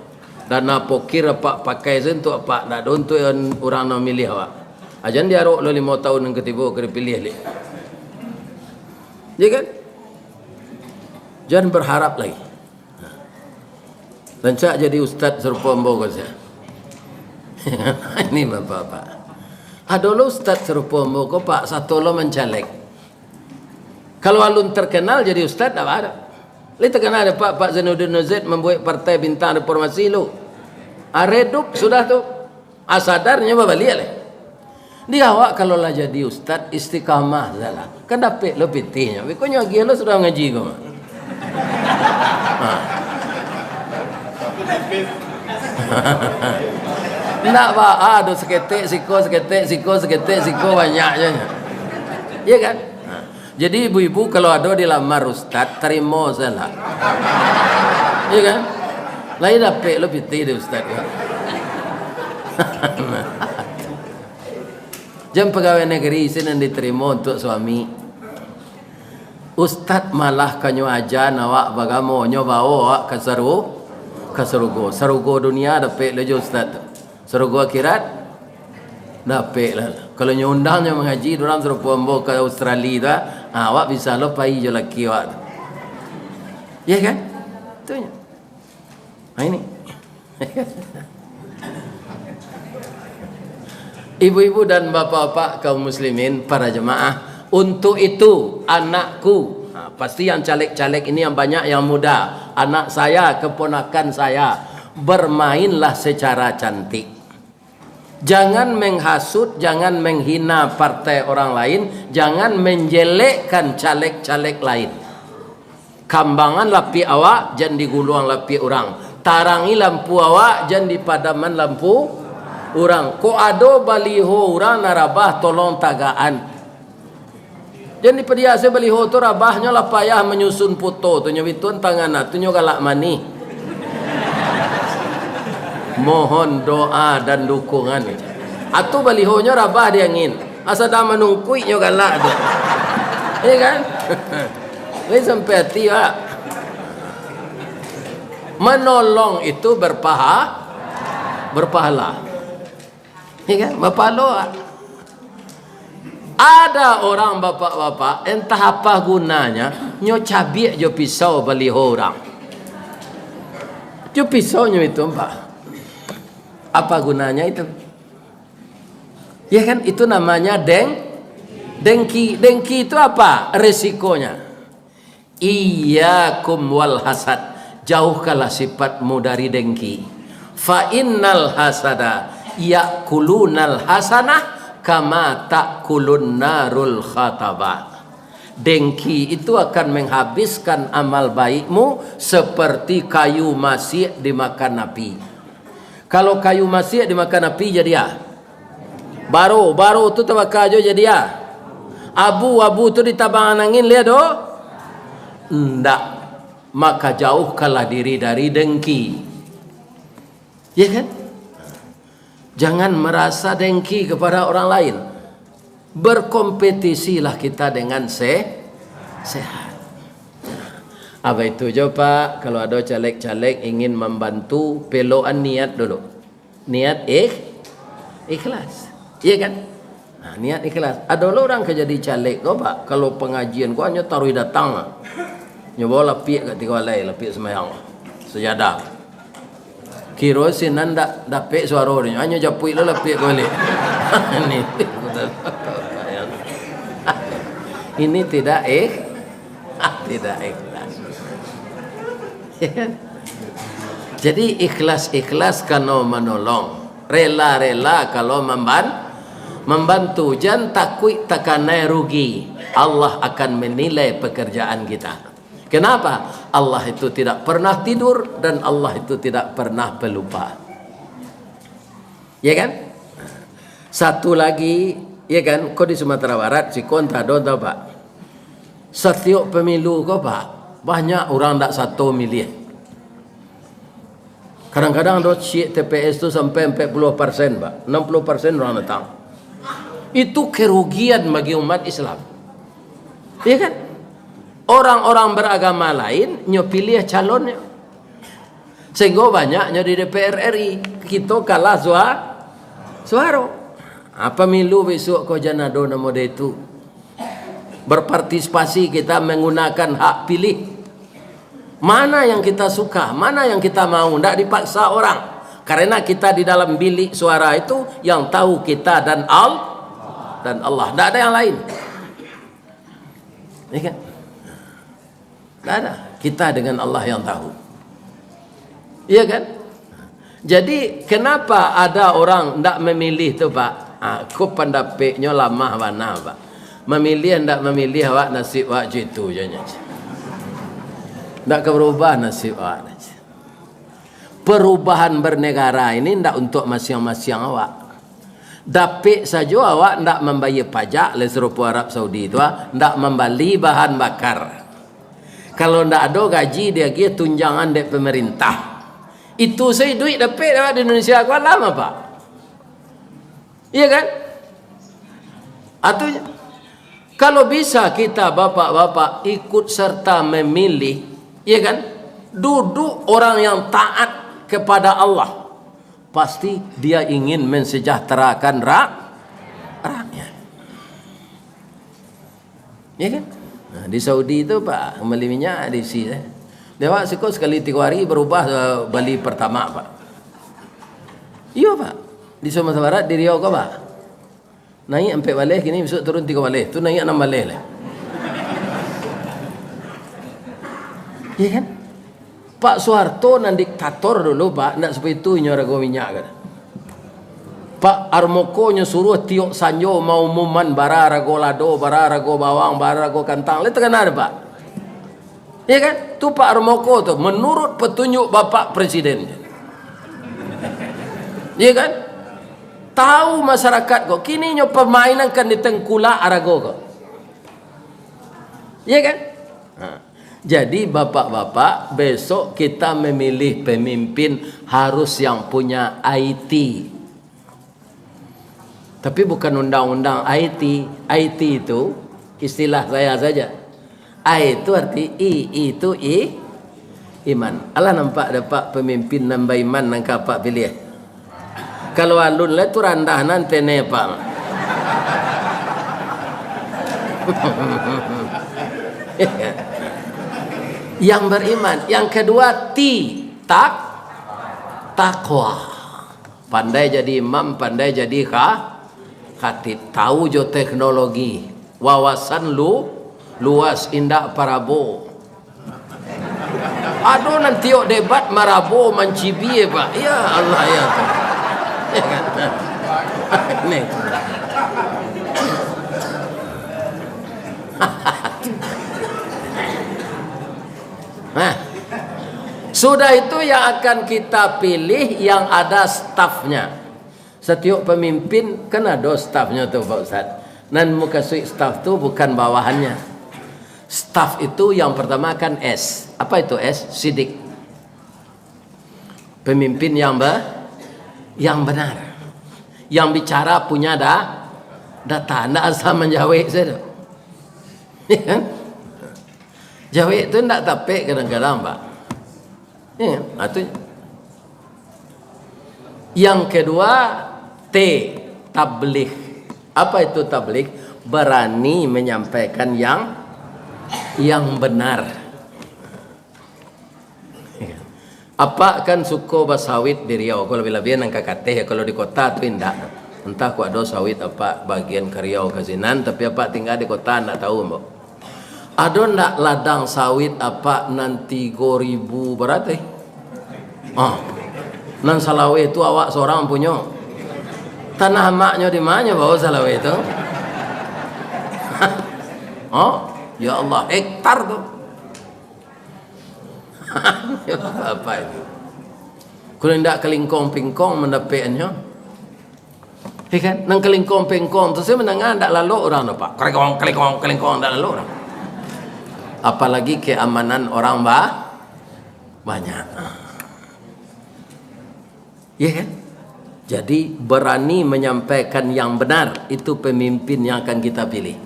Dana pokir apak pakai se untuak apak, ndak ado untuak urang nan mamiliah awak. Ah, jan diarok lo limo tahun nan katibo ka dipiliah lai. Ya kan? Jan berharap lai. Rancak jadi ustaz sarupo ambo ko sia. Ini bapak-bapak. Ado lo ustaz sarupo ambo ko, Pak, sato lo mancaleg. Kalau alun terkenal jadi ustaz, tak ada. Lai terkenal ada Pak, Pak Zainuddin Nurzaid membuat Partai Bintang Reformasi lu. Ah, redup sudah tu. Ah, sadar nyo babaliak lai. Di awak kalau lah jadi ustaz, istiqamah salah. Kan dapek lo pitihnyo. Bikonyo agiah lo sudah ngaji ko. Ha. Ndak ba, ah, do saketek siko, saketek siko, saketek siko, banyak je. Iya kan? Ha. Jadi ibu-ibu kalau ado dilamar ustaz, tarimo salah. Iya kan? Lai dapek lo pitih di ustaz kan. Jan pegawai negeri sinan ditarimo untuak suami. Ustaz malah kanyo aja awak bagamo, nyo bawo awak ka saru-, ka sarugo. Sarugo dunia dapek lo jo ustaz tu. Sarugo akhirat dapek lah. Kalau nyo undang nyo mangaji, urang sarupo ambo ka Australia tu, ah, awak bisa lo pai jo laki awak tu. Ya kan? Tu nyo. Ha, ini. Ibu-ibu dan bapak-bapak kaum muslimin, para jemaah, untuk itu anakku, ha, pasti yang caleg-caleg ini yang banyak yang muda, anak saya, keponakan saya, bermainlah secara cantik. Jangan menghasut, jangan menghina partai orang lain, jangan menjelekkan caleg-caleg lain. Kambangan lapiak awak, jan diguluang lapiak urang. Tarangi lampu awak, jan dipadaman lampu urang. Kok ado baliho urang nan rabah, tolong tagakan. Jan dipadiak se baliho tu, rabahnyo lah payah manyusun poto tu, nyo bituan tangan tu, nyo galak manih. Mohon doa dan dukungan. Atu balihonyo rabah di angin. Asa dah manungkuik nyo galak tu. Iya kan? Ini sampai hati, Pak. Menolong itu berpaha-, berpahala. Iya kan? Berpahala, Pak. Ada orang bapak-bapak, entah apa gunanya, nyo cabiak jo pisau baliho urang. Jo pisau nyo itu, Pak. Apa gunanya itu? Ya kan, itu namanya deng-, dengki. Dengki itu apa resikonya? Iyyakum wal hasad, jauhkanlah sifatmu dari dengki. Fa innal hasada ya'kulunal hasanah kama ta'kulun narul khataba. Dengki itu akan menghabiskan amal baikmu seperti kayu masiak dimakan api. Kalau kayu masiak dimakan api, jadi ah. Baro, baro tu tabaka jo jadi ah. Abu, abu tu ditabangan angin, lihat doh. Ndak. Maka jauhkanlah diri dari dengki. Ya kan? Jangan merasa dengki kepada orang lain. Berkompetisilah kita dengan se-, sehat. Apa itu jo, Pak? Kalau ada caleg-caleg ingin membantu, peloan niat dulu. Niat ikh-, ikhlas. Iya kan? Nah, niat ikhlas. Ada lo orang ka jadi caleg ko, Pak. Kalau pengajian ko hanyo taruih datang lah. Nyo bawa lapiak ka tigo alai, lapiak sembayang. Sajadah. Kiro sinan dak dapek suaro dinyo, hanyo japuik lo lapiak ko baliak. Ini, ini tidak eh, tidak ikhlas. Jadi ikhlas-ikhlas kano manolong, rela-rela kalau mamban-, mambantu. Jan takuik takanai rugi. Allah akan menilai pekerjaan kita. Kenapa? Allah itu tidak pernah tidur dan Allah itu tidak pernah pelupa. Ya kan? Satu lagi, ya kan, ko di Sumatera Barat, siko antah ado antah, Pak. Satiok pemilu ko, Pak, banyak urang dak sato miliah. Kadang-kadang ado ciek T P S tu sampai ampek puluah persen, Pak. Anam puluah persen urang datang. Itu kerugian bagi umat Islam. Iya kan? Orang-orang beragama lain, nyo piliah calonnyo. Sehingga banyaknyo di D P R R I, kito kalah sua-, suaro. Ah, pamilu besok ko jan ado nan model itu. Berpartisipasi kita menggunakan hak pilih. Mana yang kita suka, mana yang kita mau, ndak dipaksa orang. Karena kita di dalam bilik suara itu yang tahu kita dan Al-, dan Allah. Ndak ada yang lain. Ya kan? Ndak ada. Kita dengan Allah yang tahu. Iya kan? Jadi, kenapa ada orang ndak memilih tu, Pak? Ah, ko pandapeknyo lamah bana, Pak. Memilih ndak memilih awak, nasib awak jo itu je nyo. Ndak ka berubah nasib awak. Perubahan bernegara ini ndak untuk masiang-masiang awak. Dapek sajo awak ndak mambayia pajak, lai sarupo Arab Saudi tu, ah, ndak mambali bahan bakar. Kalau ndak ado gaji diagiah tunjangan dek pemerintah. Itu sajo duit dapek awak di Indonesia ko, alah, Pak. Iya kan? Artinya, kalau bisa kita bapak-bapak ikut serta memilih, iya kan? Duduk orang yang taat kepada Allah, pasti dia ingin mensejahterakan ra-, rakyat. Ya kan? Nah, di Saudi tu, Pak, mambali minyak di si, eh. Dek awak siko sakali tigo hari barubah, eh, bali Pertamax, Pak. Iyo, Pak. Di Sumatera Barat, di Riau ko, Pak. Naiak ampek baleh, kini bisuak turun tigo baleh. Tu naiak anam baleh lai. Ya kan? Pak Soeharto nan diktator dulu, Pak, ndak saparati tu inyo harago minyak kan. Pak Harmoko nyo suruah tiok sanjo maumuman bara harago lado, bara harago bawang, bara harago kantang. Lai takana dek Pak? Ya kan? Tu Pak Harmoko tu, menurut petunjuk Bapak Presiden. Ya kan? Tahu masyarakat ko, kini nyo pamainkan di tengkulak harago ko. Ya kan? Ha. Jadi, bapak-bapak, besok kita memilih pemimpin harus yang punya I T. Tapi bukan undang-undang I T. I T itu istilah saya saja. I itu arti I, I itu i-, iman. Alah nampak dek Pak pemimpin nan baiman nan ka Apak pilih. Kalau alun lai tu randah nan tene, Pak. Yang beriman. Yang kedua, T, tak-, takwa. Pandai jadi imam, pandai jadi kha-, khatib. Tahu jo teknologi. Wawasan lu-, luas, indak parabo. Ado nan tiok debat marabo mancibia, Pak. Ya Allah, ya Tuhan. Nih. Nah, sudah itu yang akan kita pilih yang ada stafnya. Setiap pemimpin kan ado stafnyo tu, Pak Ustaz. Nan mukasuik staf tu bukan bawahannya. Staf itu yang pertama kan S. Apa itu S? Sidik. Pemimpin yang be-, yang benar. Yang bicara punya da-, data, ndak asal manjawek saja. Ya kan? Jawek tu ndak tapek kadang-kadang, Pak. Ya, ha, tu. Yang kedua, T, tabligh. Apa itu tabligh? Berani menyampaikan yang, yang benar. Apak kan suko basawit di Riau, kalau labiah-labiah nan ka kateh, kalau di kota tu indak. Entah kok ado sawit apak bagian ka Riau ka sinan, tapi apak tingga di kota, ndak tahu, Mbok. Ado ndak ladang sawit apak nan tigo ribu baratai? Ah. Nan salaweh tu awak sorang punyo. Tanah amaknyo di manyo bawa salaweh tu? Oh, ya Allah, hektar tu. Apa itu? Kalau indak kalingkong pingkong mandapekannyo. Ya kan? Nang kalingkong pingkong tu, saya mandanga ndak lalok urang tu, Pak. Kalingkong, kalingkong, kalingkong, ndak lalok urang. Apalagi keamanan orang ba-, banyak. Ya kan? Jadi, berani menyampaikan yang benar, itu pemimpin yang akan kita pilih.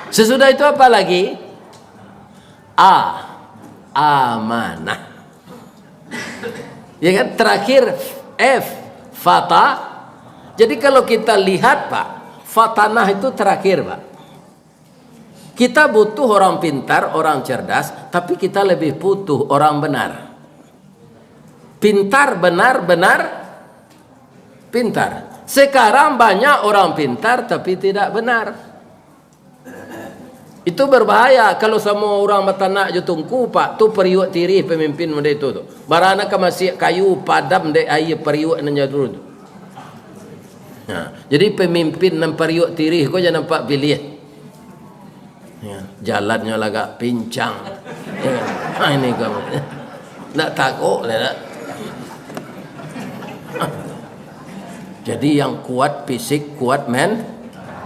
Sesudah itu apa lagi? A, amanah. Ya kan? Terakhir F, fata. Jadi kalau kita lihat, Pak, fatanah itu terakhir, Pak. Kita butuh orang pintar, orang cerdas, tapi kita lebih butuh orang benar. Pintar, benar, benar, pintar. Sekarang banyak orang pintar tapi tidak benar. Itu berbahaya kalau samo urang batanak jo tungku, Pak. Tu pariuak tirih pamimpin model itu tu. Barana ka masiak kayu, padam dek aia pariuak nan jadul tu. Nah, jadi pamimpin nan pariuak tirih ko jan nampak piliah. Ya, jalannyo lah agak pincang. Ya, ha, ini ko. Ndak takok lah, ndak. Jadi yang kuat fisik, kuat men-,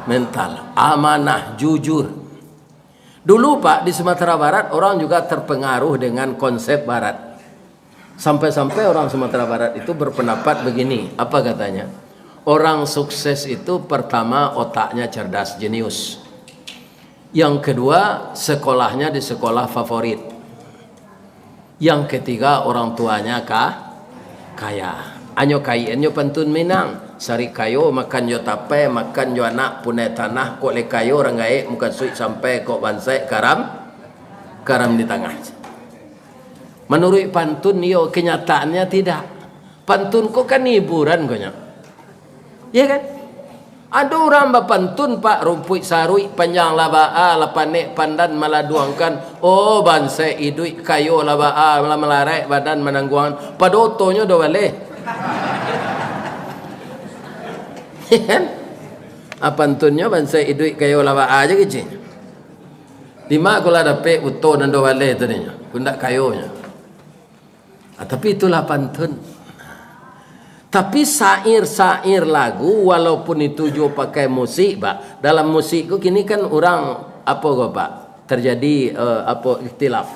mental. Amanah, jujur. Dulu, Pak, di Sumatera Barat, orang juga terpengaruh dengan konsep Barat. Sampai-sampai orang Sumatera Barat itu berpendapat begini, apa katanya? Orang sukses itu pertama otaknya cerdas, jenius. Yang kedua, sekolahnya di sekolah favorit. Yang ketiga, orang tuanya ka-, kaya. Anyo kaian nyo pantun Minang. Sarik kayo, makan jo tapai, makan jo anak, punai tanah, kok lai kayo urang gaek, mukasuik sampai, kok bansaik karam, karam di tangah. Manuruik pantun, iyo, kenyataannya tidak. Pantun ko kan hiburan ko nyo. Iya kan? Ado urang bapantun, Pak, rumpuik saruik panjang lah baa, lah panek pandan maladuangkan, oh, bansaik iduik kayo lah baa, lah malaraik badan manangguangan, pado otonyo do baleh. Iya kan? Ah, pantunnyo bansaik iduik kayo lah baa je kecil. Di ma ko lah dapek oto nan do baleh tadinyo, kundak kayonyo. Ah, tapi itulah pantun. Tapi syair-syair lagu, walaupun itu juo pakai musik, Pak. Dalam musik ko kini kan urang, apo ko, Pak? Terjadi, eh, apo, ikhtilaf.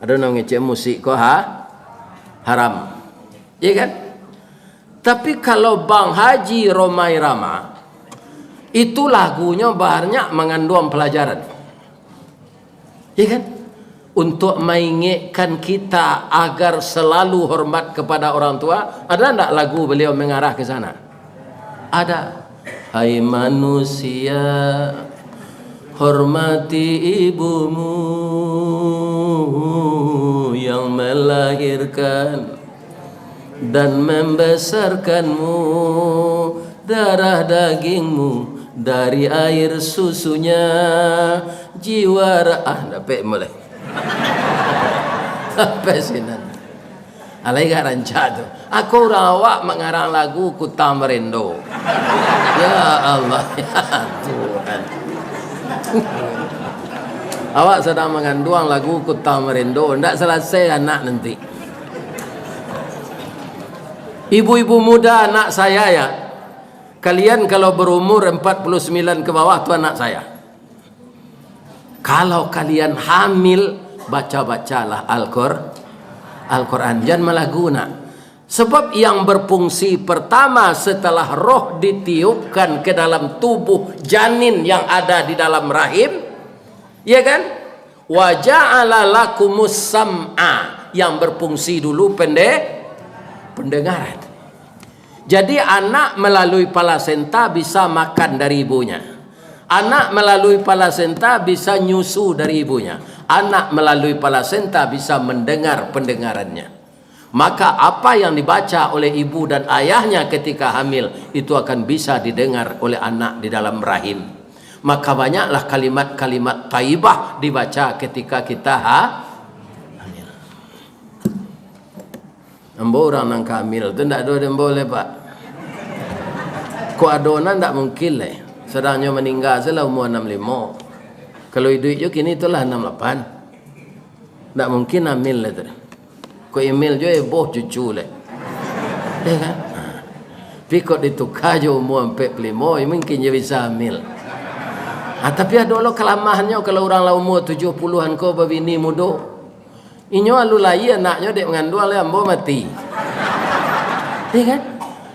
Ado nan ngecek musik ko ha-, haram. Iya kan? Tapi kalau Bang Haji Rhoma Irama, itu lagunyo banyak manganduang pelajaran. Iya kan? Untuk maingekkan kita agar selalu hormat kepada orang tua, ada ndak lagu beliau mengarah ke sana? Ada. Hai manusia, hormati ibumu yang melahirkan dan membesarkanmu, darah dagingmu, dari air susunya, jiwa ra-, ah, dapek mulai. Sampai sinan. Alai gak rancak tu. Ako urang awak mangarang lagu Kuta Marendo. Ya Allah, ya Tuhan. Awak sadang manganduang lagu Kuta Marendo, ndak salasai anak nanti. Ibu-ibu muda, anak saya ya, kalian kalau berumur empat puluh sembilan ke bawah tu anak saya. Kalau kalian hamil, baca-bacalah Al-Qur-, Al-Quran. Jan malagu nak. Sebab yang berfungsi pertama setelah roh ditiupkan ke dalam tubuh janin yang ada di dalam rahim, ya kan? Wa ja'ala lakumus sam'a, yang berfungsi dulu pende-, pendengaran. Jadi, anak melalui plasenta bisa makan dari ibunya. Anak melalui plasenta bisa nyusu dari ibunya. Anak melalui plasenta bisa mendengar pendengarannya. Maka, apa yang dibaca oleh ibu dan ayahnya ketika hamil, itu akan bisa didengar oleh anak di dalam rahim. Maka, banyaklah kalimat-kalimat thayyibah dibaca ketika kita ha-, hamil. Ambo urang nan ka hamil tu ndak ado dek ambo lai, Pak. Kok ado nan ndak mungkin lai. Sadang nyo maningga se lah umua anam limo. Kalau iduik jo kini tu lah anam lapan. Ndak mungkin hamil lai tu. Kok hamil jo eboh cucu lai. Ya kan? Tapi kok dituka jo umua ampek puluah limo, ya mungkin jo bisa hamil. Ah, tapi ado lo kalamahannyo kalau urang lah umua tujuah puluahan ko babini mudo. Inyo alun lahia anaknyo dek manganduang lai ambo mati. Iya kan?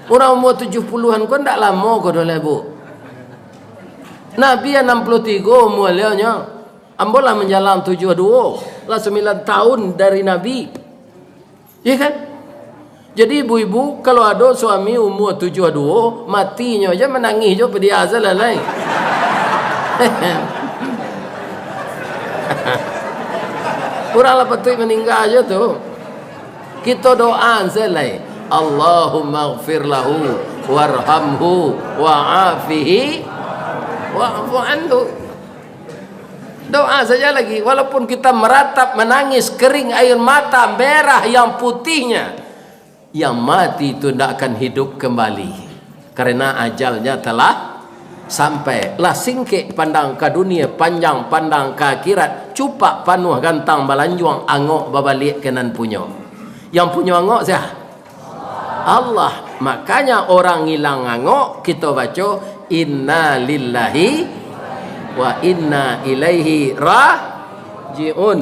Urang umua tujuah puluahan ko ndak lamo ko doh lai, Bu. Nabi anam puluah tigo umua baliaunyo. Ambo lah manjalang tujuah duo, lah sambilan taun dari Nabi. Iya kan? Jadi ibu-ibu, kalau ado suami umua tujuah duo, matinyo ja manangih jo padiah se lah lai. Urang lah patuik maningga jo tu. Kito doa se lai. Allahummaghfir lahu warhamhu wa'afihi wa'fu anhu. Doa saja lagi, walaupun kita meratap, menangis, kering air mata, merah yang putihnya, yang mati itu ndak akan hidup kembali, karena ajalnya telah sampai. Lah singkek pandang ka dunia, panjang pandang ka akhirat, cupak panuah gantang balanjuang, angok babaliak ka nan punyo. Yang punyo angok sia? Allah. Makanya orang ilang angok, kito baco, "Inna lillahi wa inna ilaihi raji'un."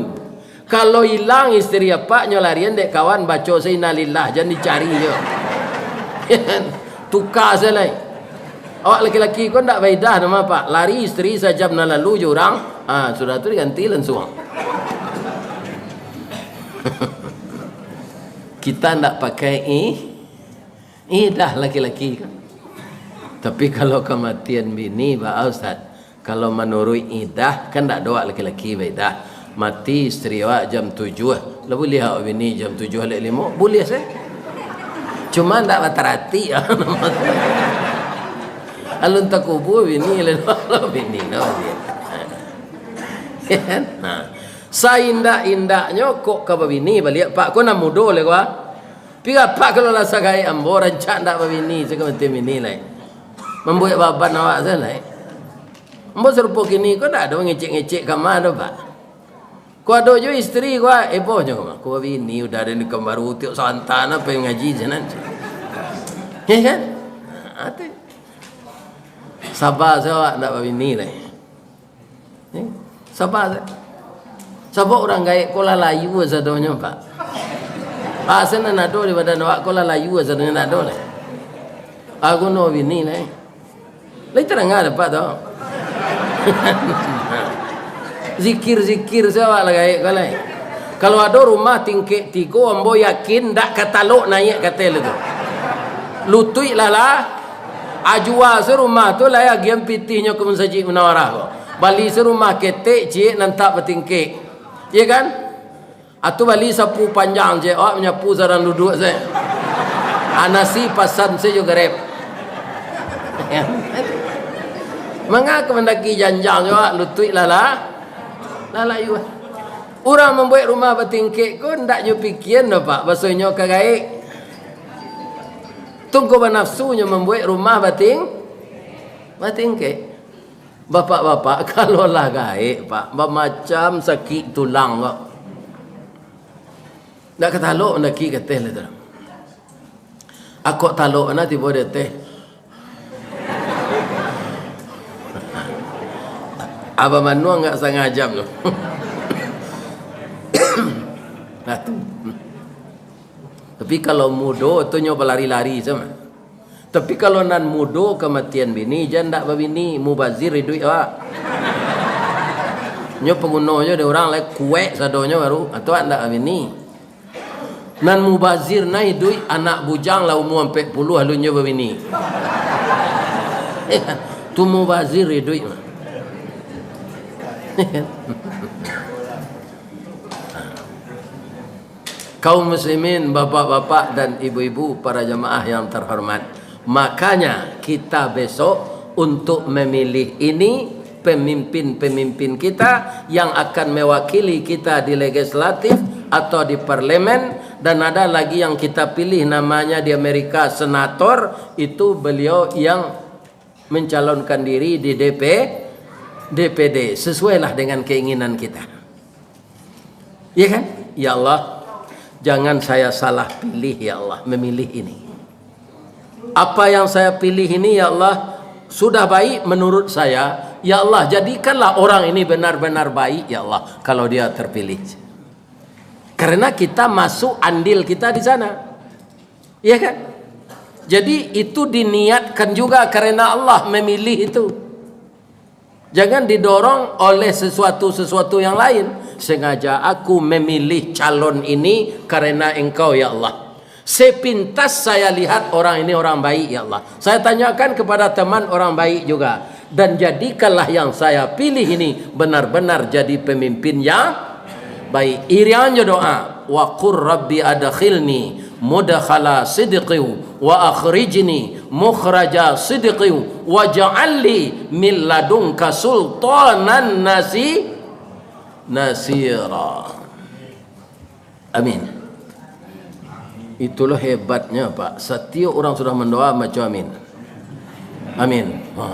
Kalau ilang isteri apak, nyo larian dek kawan, baco se innalillah, jan dicari nyo. Tuka se lai. Awak laki-laki ko ndak baidah namo, Pak. Lari isteri sajam nan lalu jo urang, ah, sudah tu diganti lansuang. Kita ndak pakai i-, idah laki-laki ko. Tapi kalau kamatian bini, ba, Ustaz, kalau manuruik idah, kan ndak ado awak laki-laki baidah. Mati isteri awak jam tujuah, lah buliah awak bini jam tujuah lek limo? Buliah se. Cuma ndak bataratik. Alun takubua bini, lalu bini no baliak. Nah, saindak-indaknyo kok ka babini baliak, Pak, ko nan mudo lai ko, ah. Pi apak kalau lah sagaek ambo, rancak ndak babini, se ka mati bini lai. Mambuek baban awak se lai. Ambo sarupo kini ko ndak ado ngecek-ngecek kama do, Pak. Ko ado jo isteri ko, ah, eboh nyo kama. Ko babini udah ado nikah baru, tiok santa na pai ngaji se nan. Ya kan? Ha, tu. Saba se awak ndak babini lai. Eh, saba se. Sabab urang gaek ko lah layu sadonyo, Pak. Asa nan ado di badan awak ko lah layu sadonyo, ndak ado lai. Agu no bini lai. Lai tadanga dapek tu. Zikir-zikir se awak lah gaek ko lai. Kalau ado rumah tingkek tigo, ambo yakin ndak ka talok naiak ka ateh tu. Lutuik lah lah. Ajua se rumah tu lai, agian pitihnyo ka Masajik Munawarah ko. Bali se rumah ketek ciek nan tak batingkek. Iya kan? Atu bali sapu panjang ciek, awak manyapu sadang duduak se. Ah, nasi pasan se jo Grab. Manga ka mandaki janjang jo awak, lutuik lah lah. Lah layu. Urang mambuek rumah batingkek ko ndak nyo pikian doh, Pak, baso inyo ka gaek. Tungko banafsu nyo mambuek rumah bating-, batingkek. Bapak-bapak, kalau lah gaek, Pak, bamacam sakik tulang ko. Ndak ka talok mandaki ka ateh lah tu. Akok talok na tibo di ateh. Abah manuang nggak sangajam tu. Nah, tu. Tapi kalau mudo tu nyo balari-lari sama. Tapi kalau nan mudo kamatian bini, jan ndak babini, mubazir iduik awak. Nyo paguno nyo dek urang lai kuek sadonyo baru, atau ndak babini. Nan mubazir na iduik anak bujang lah umua ampek puluah alun nyo babini. Tu mubazir iduik mah. Kaum muslimin, bapak-bapak dan ibu-ibu, para jamaah yang terhormat, makanya kita besok untuk memilih ini pemimpin-pemimpin kita yang akan mewakili kita di legislatif atau di parlemen, dan ada lagi yang kita pilih namanya di Amerika senator, itu beliau yang mencalonkan diri di D P, D P D, sesuailah dengan keinginan kita. Iya kan? Ya Allah, jangan saya salah pilih, ya Allah, memilih ini. Apa yang saya pilih ini, ya Allah, sudah baik menurut saya. Ya Allah, jadikanlah orang ini benar-benar baik, ya Allah, kalau dia terpilih. Karena kita masuk andil kita di sana. Iya kan? Jadi, itu diniatkan juga karena Allah memilih itu. Jangan didorong oleh sesuatu-sesuatu yang lain. Sengaja aku memilih calon ini karena Engkau, ya Allah. Sepintas saya lihat orang ini orang baik, ya Allah. Saya tanyakan kepada teman orang baik juga. Dan jadikanlah yang saya pilih ini benar-benar jadi pemimpin yang baik. Irian jo doa. Wa qur rabbi adkhilni mudkhala sidqin wa akhrijni mukhraja sidqin waj'al li min ladunka sultanan nasi-, nasira. Amin. Itulah hebatnya, Pak. Satiok urang sudah mandoa, baco amin. Amin. Ha.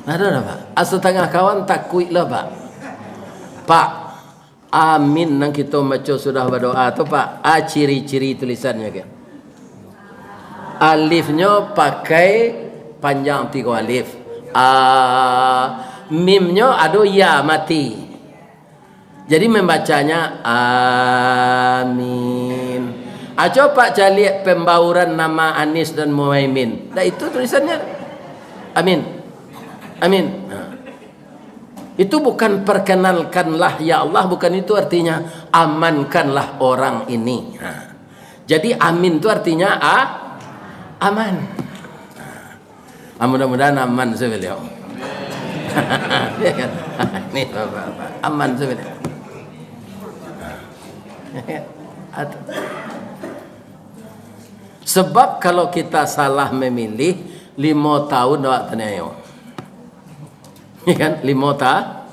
Ado dah, Pak? Asa tangah kawan takuik lah, Pak. Pak, amin nan kito baco sudah badoa tu, Pak. A, ciri-ciri tulisannyo ke. Alifnyo pakai panjang tigo alif. A, mimnyo ado ya mati. Jadi membacanya amin. Aco Pak caliak pembauran nama Anies dan Muhaimin. Dah itu tulisannya. Amin. Amin. Nah. Itu bukan perkenalkanlah ya Allah, bukan itu artinya amankanlah orang ini. Nah. Jadi amin itu artinya a-, aman. Ah, mudah-mudahan aman sajo baliau. Ya kan? Ni, Bapak-bapak, aman sajo baliau. Sebab kalau kita salah memilih, limo tahun awak taniayo. Ya kan? Limo ta-,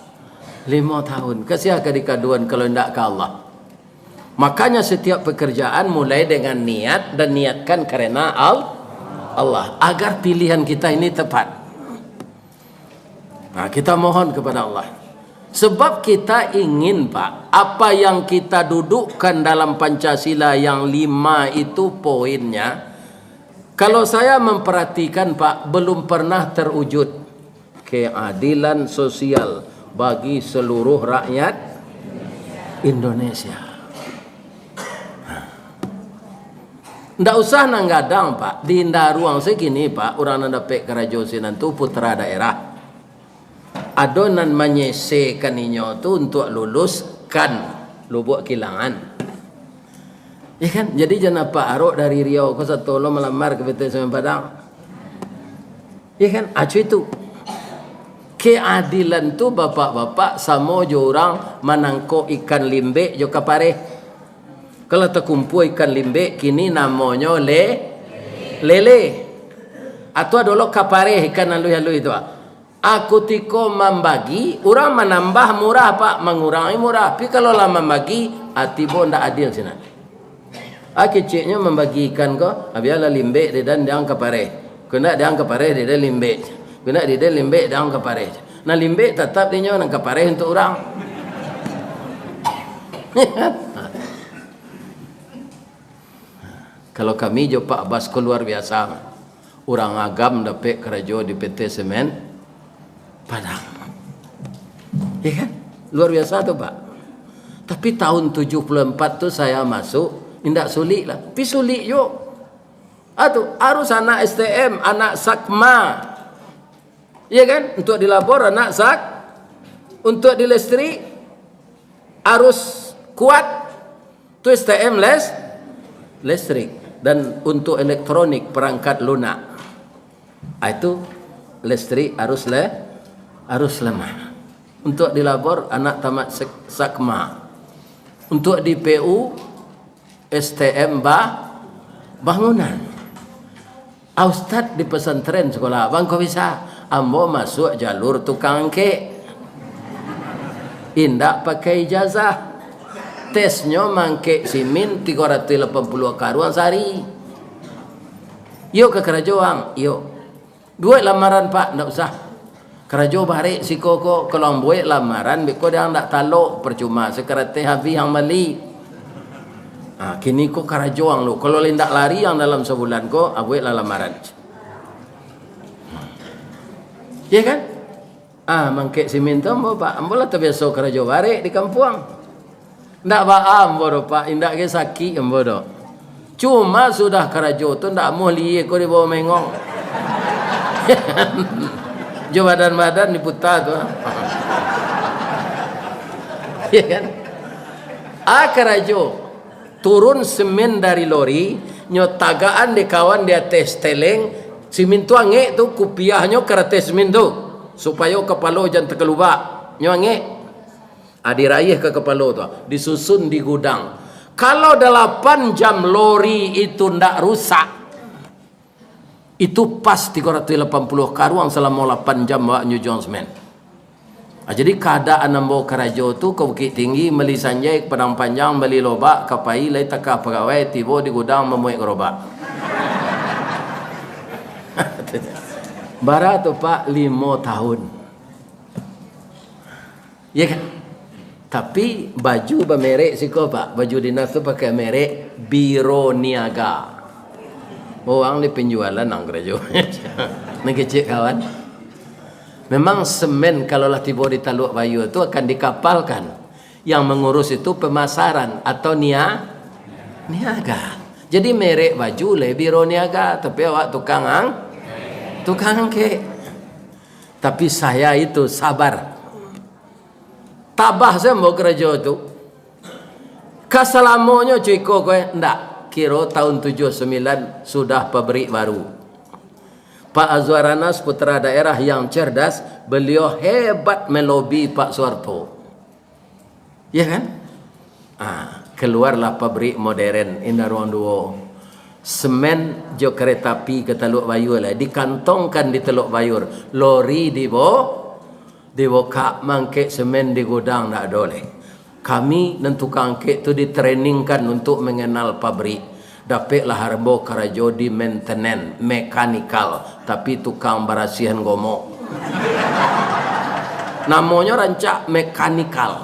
limo tahun. Ka sia ka dikaduan kalau indak ka Allah. Makanya setiap pekerjaan mulai dengan niat dan niatkan karena Al-, Allah, agar pilihan kita ini tepat. Nah, kita mohon kepada Allah. Sebab kita ingin, Pak, apa yang kita dudukkan dalam Pancasila yang lima itu poinnya, kalau saya memperhatikan, Pak, belum pernah terwujud. Keadilan sosial bagi seluruh rakyat Indonesia. Ndak usah nan gadang, Pak. Di Indaruang se kini, Pak, urang nan dapek karajo sinan tu putra daerah. Ado nan manyesekan inyo tu untuak luluskan Lubuak Kilangan. Ya kan? Jadi jan apak arok dari Riau ko sato lo malamar ka P T S M N Padang. Ya kan? Acu itu. Keadilan tu, bapak-bapak, samo jo urang manangkok ikan limbek jo kapareh. Kalau takumpua ikan limbek, kini namonyo le-, lele. Atau dulu kapareh ikan aluih-aluih tu, ah. Ah, kutiko mambagi, urang manambah murah, Pak, mangurangi murah. Tapi kalau lah mambagi, ah, tibo ndak adil sinan. Ah, keceknyo mambagi ikan ko, ah, bialah limbek dek den, dek ang kapareh. Kok ndak dek ang kapareh, dek den limbek. Kok ndak dek den limbek, dek ang kapareh. Nah, limbek tatap dek inyo, nan kapareh untuak urang. Kalau kami jo Pak Bas ko luar biasa. Urang Agam dapek karajo di P T Semen Padang. Ya kan? Luar biasa tu, Pak. Tapi tahun tujuh puluh empat tu saya masuk, indak sulik lah. Tapi sulik jo. Ah, tu, harus anak S T M, anak Sakma. Ya kan? Untuk di labor, anak Sak-, untuk di listrik, harus kuat. Tu S T M les-, listrik. Dan untuk elektronik, perangkat lunak. Ah, itu listrik harus le-, harus lemah. Untuk di labor, anak tamat sek-, Sakma. Untuk di P U, S T M ba-, bangunan. Ah, Ustaz, di pesantren sekolah abang ko bisa? Ambo masuak jalur tukang angkek. Indak pakai ijazah. Tesnyo mangkek simin tigo ratuih lapan puluah karuang sahari. Iyo ka karajo, Ang? Iyo. Buek lamaran, Pak? Ndak usah. Karajo barek siko ko, kalau ang buek lamaran, beko dek ang ndak talok, percuma sakarateh habih ang bali. Ha, kini ko karajo ang lu. Kalau indak lari ang dalam sabulan ko, ah, bueklah lamaran. Ya kan? Ah, mangkek simin tu ambo, Pak. Ambo lah tabiaso karajo barek di kampuang. Ndak baa ambo doh, Pak, indak ge sakik ambo doh. Cuma sudah karajo tu ndak amuah lihia ko dibawa maengong. Jo badan-badan diputa tu. Ya kan? Ah, karajo. Turun semen dari lori, nyo tagakan dek kawan di ateh steleng, simin tu angek tu, kupiahnyo ka ateh semin tu, supayo kapalo jan takalubak, nyo angek. Ah, diraiah ka kapalo tu, disusun di gudang. Kalau dalapan jam lori itu ndak rusak, itu pas tigo ratuih lapan puluah karuang salamo lapan jam awak nyujuang semen. Ah, jadi kaadaan ambo karajo tu ka Bukittinggi, mali sanjai, ka Padang Panjang, mali lobak, ka pai, lai takah pagawai, tibo di gudang mamuek garobak. Bara tu, Pak, limo tahun. Ya kan? Tapi baju bamerek siko, Pak. Baju dinas tu pakai merek Biro Niaga. Urang di penjualan nang karajo. Nan kecek kawan. Memang semen kalau lah tibo di Taluak Bayua tu akan dikapalkan. Yang mengurus itu pemasaran atau nia-, niaga. Jadi merek baju le Biro Niaga, tapi awak tukang ang-, tukang angkek. Tapi saya itu sabar. Tabah sajo ambo karajo tu. Ka salamonyo cuy ko kowe, ndak. Kiro tahun tujuh sembilan sudah pabrik baru. Pak Azwar Anas, putra daerah yang cerdas, beliau hebat melobi Pak Suharto. Ya kan? Ah, keluarlah pabrik modern, indak ruang duo. Semen jo kereta api ka Taluak Bayua lah, dikantongkan di Taluak Bayua, lori dibo-, dibokak, mangkek semen di gudang ndak ado lai. Kami nan tukang angkek tu ditrainingkan untuk mengenal pabrik. Dapeklah ambo karajo di maintenance, mekanikal, tapi tukang barasiahan gomok. Namonyo rancak, mekanikal.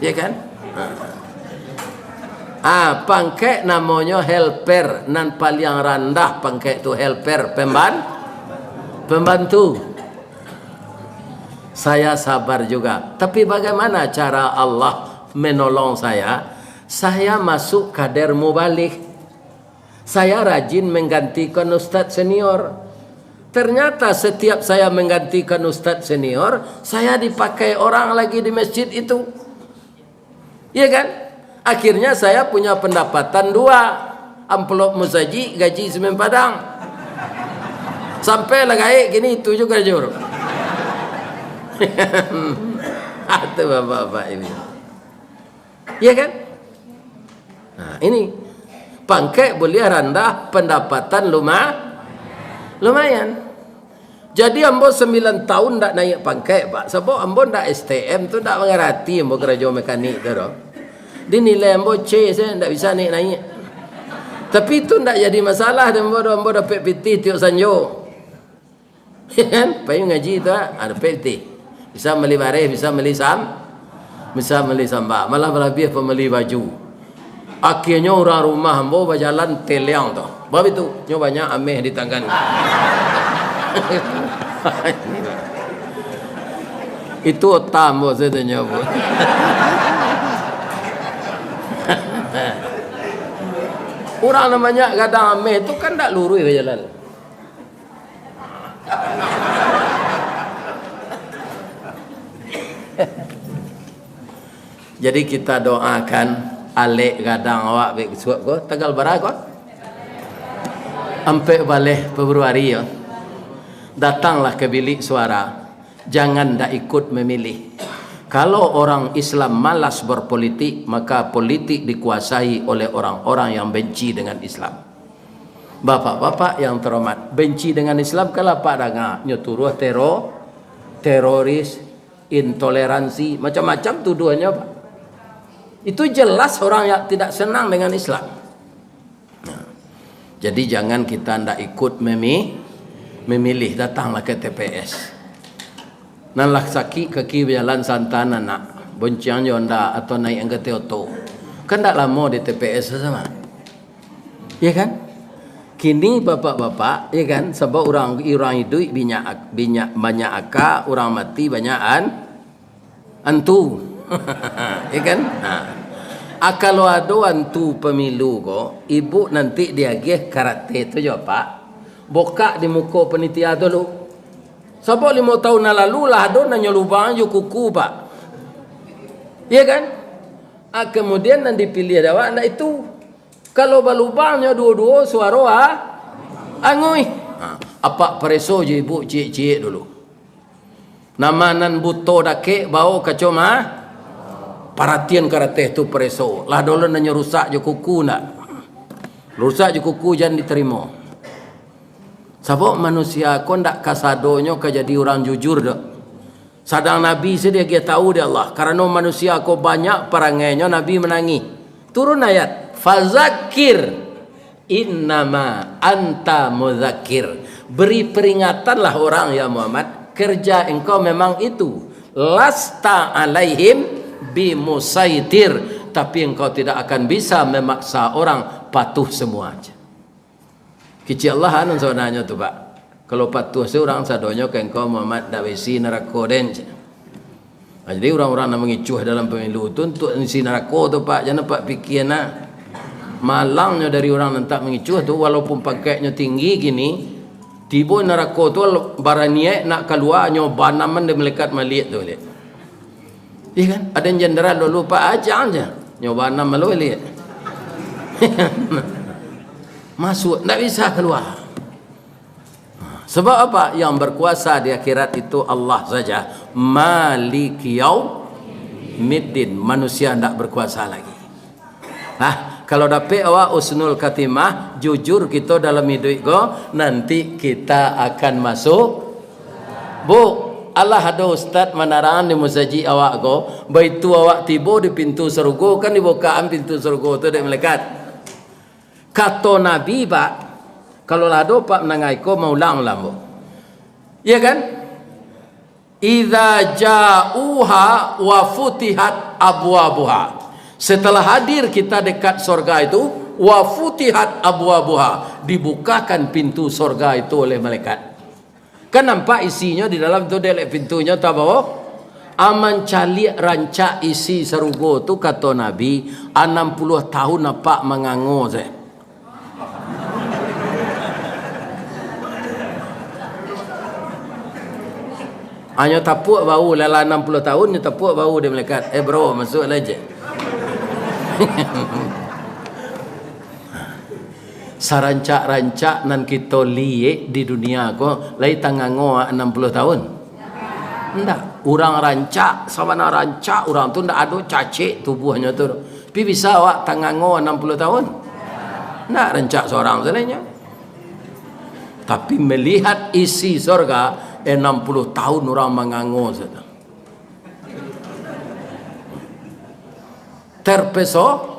Ya kan? Ah, pangkek namonyo helper, nan paliang randah pangkek tu helper, pemban-, pembantu. Saya sabar juga. Tapi bagaimana cara Allah menolong saya? Saya masuk kader mubalig. Saya rajin menggantikan ustadz senior. Ternyata setiap saya menggantikan ustadz senior, saya dipakai orang lagi di masjid itu. Iya kan? Akhirnya saya punya pendapatan dua. Amplop musajik, gaji semen Padang. Sampai lah gaek kini itu juga jur. Itu bapak-bapak ini. Iya kan? Nah, ini. Pangkek buliah randah, pendapatan luma-, lumayan. Jadi ambo sambilan tahun ndak naiak pangkek, Pak. Sabab ambo ndak S T M tu, ndak mangarati ambo karajo mekanik tu doh. Dinilai ambo C sajo, ndak bisa naiak-naiak. Tapi tu ndak jadi masalah dek ambo doh, ambo dapek pitih tiok sanjo. Kan? Pai ngaji tu, ah, dapek pitih. Bisa mali bareh, bisa mali sam-, bisa mali sambal. Malah balabiah pamali baju. Akhirnyo urang rumah ambo bajalan teliang tu. Bab itu, nyo banyak ameh di tangan. Itu otak ambo sajo nyo, Bu. Urang nan banyak gadang ameh tu kan ndak luruih bajalan. Jadi kita doakan alek gadang awak bek suap ko, tanggal bara ko? Ampek baleh Februari yo. Datanglah ke bilik suara. Jangan ndak ikut memilih. Kalau orang Islam malas berpolitik, maka politik dikuasai oleh orang-orang yang benci dengan Islam. Bapak-bapak yang terhormat, benci dengan Islam kan lah Apak danga, nyo tuduah tero-, teroris, intoleransi, macam-macam tuduhannyo, Pak. Itu jelas orang yang tidak senang dengan Islam. Nah, jadi jangan kita ndak ikut memi-, memilih, datanglah ke T P S. Nan lah sakik kaki bajalan santan anak, bonceng jo Honda atau naiak angkateh oto. Kan ndak lamo di T P S sama. Ya kan? Kini bapak-bapak, ya kan, sabab urang, urang iduik binyak, binyak, banyak aka, urang mati banyak an-, antu. Ya kan? Nah. Ah, kalau ado antu pemilu ko, ibu nanti diagiah karateh tu jo, Pak. Bokak di muko panitia tu lu. Sabab limo tahun nan lalu lah ado nan nyo lubang jo kuku, Pak. Ya kan? Ah, kemudian nan dipiliah dek awak ndak itu. Kalau balubang nyo duo-duo suaro, ah, anguih. Ha, Apak pareso jo ibu ciek-ciek dulu. Nama nan buto dakek bao kaco ma-, paratian karateh tu pareso. Lah dolo nan nyo rusak jo kuku ndak? Rusak jo kuku jan ditarimo. Sabab manusia ko ndak kasadonyo ka jadi urang jujur doh. Sadang Nabi se diagiah tahu dek Allah, karano manusia ko banyak parangainyo, Nabi manangih. Turun ayat, "Fazakir, innama anta muzakir." Beri peringatanlah orang, ya Muhammad, kerja engkau memang itu. "Lasta alaihim bimusaitir," tapi engkau tidak akan bisa memaksa orang patuh semua. Kecek Allah nan sabananyo tu, Pak. Kalau patuh se urang sadonyo ka engkau, Muhammad, ndak baisi narako den, cek. Nah, jadi urang-urang nan mangicuah dalam pemilu tu untuak isi narako tu, Pak. Jan Apak pikia nah. Malangnyo dari urang nan tak mangicuah tu, walaupun pangkeknyo tinggi kini, tibo narako tu baraniaik nak kalua, nyo banaman dek malaikat Malik tu, liek. Iya kan? Ado jenderal dulu, Pak, aja aja. Nyoba anam malu liek. Masuk, ndak bisa keluar. Sebab apa? Yang berkuasa di akhirat itu Allah saja. Maliki yaumiddin. Manusia ndak berkuasa lagi. Nah, kalau dapek awak husnul khatimah, jujur kito dalam iduik ko, nanti kita akan masuk. Bu, alah ado ustaz manarang di musajik awak ko, baitu awak tibo di pintu sarugo, kan dibukaan pintu sarugo tu dek malaikat. Kato Nabi, Pak, kalau lah ado Pak mandanga iko, maulang-ulang, Bu. Iya kan? "Idza ja'uha wa futihat abwabuha." Setelah hadir kita dekat sorga itu, "wa futihat abwabuha," dibukakan pintu sorga itu oleh malaikat. Kan nampak isinyo di dalam tu, dek pintunyo tabawo. Aman caliak rancak isi sarugo tu, kato Nabi, anam puluah tahun Apak mangango sajo. Hanyo tapuak bahu, lah, lah anam puluah tahun, nyo tapuak bahu dek malaikat. "Eh, bro, masuaklah," cek. Sarancak-rancak nan kito liek di dunia ko, lai tangango anam puluah tahun? Ndak. Urang rancak, sabana rancak urang tu, ndak ado cacek tubuahnyo tu. Tapi bisa awak tangango anam puluah tahun? Ndak, rancak surang sajo nyo. Tapi melihat isi sorga, enam puluh tahun urang mangango sajo. Terpeso-,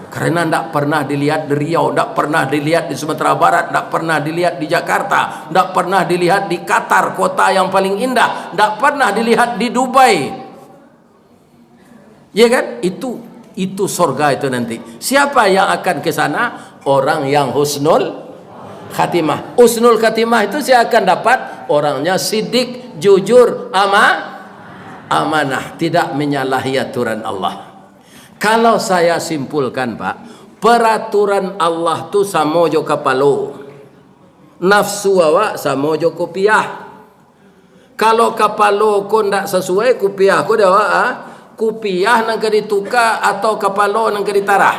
karena ndak pernah dilihat di Riau, ndak pernah dilihat di Sumatera Barat, ndak pernah dilihat di Jakarta, ndak pernah dilihat di Qatar, kota yang paling indah, ndak pernah dilihat di Dubai. Ya kan? Itu, itu sorga itu nanti. Siapa yang akan ke sana? Orang yang husnul khatimah. Husnul khatimah itu siapa akan dapat? Orangnya sidik, jujur, ama-, amanah, tidak menyalahi aturan Allah. Kalau saya simpulkan, Pak, peraturan Allah tu samo jo kapalo. Nafsu awak samo jo kupiah. Kalau kapalo ko ndak sasuai kupiah ko di awak, ah, kupiah nan ka dituka atau kapalo nan ka ditarah?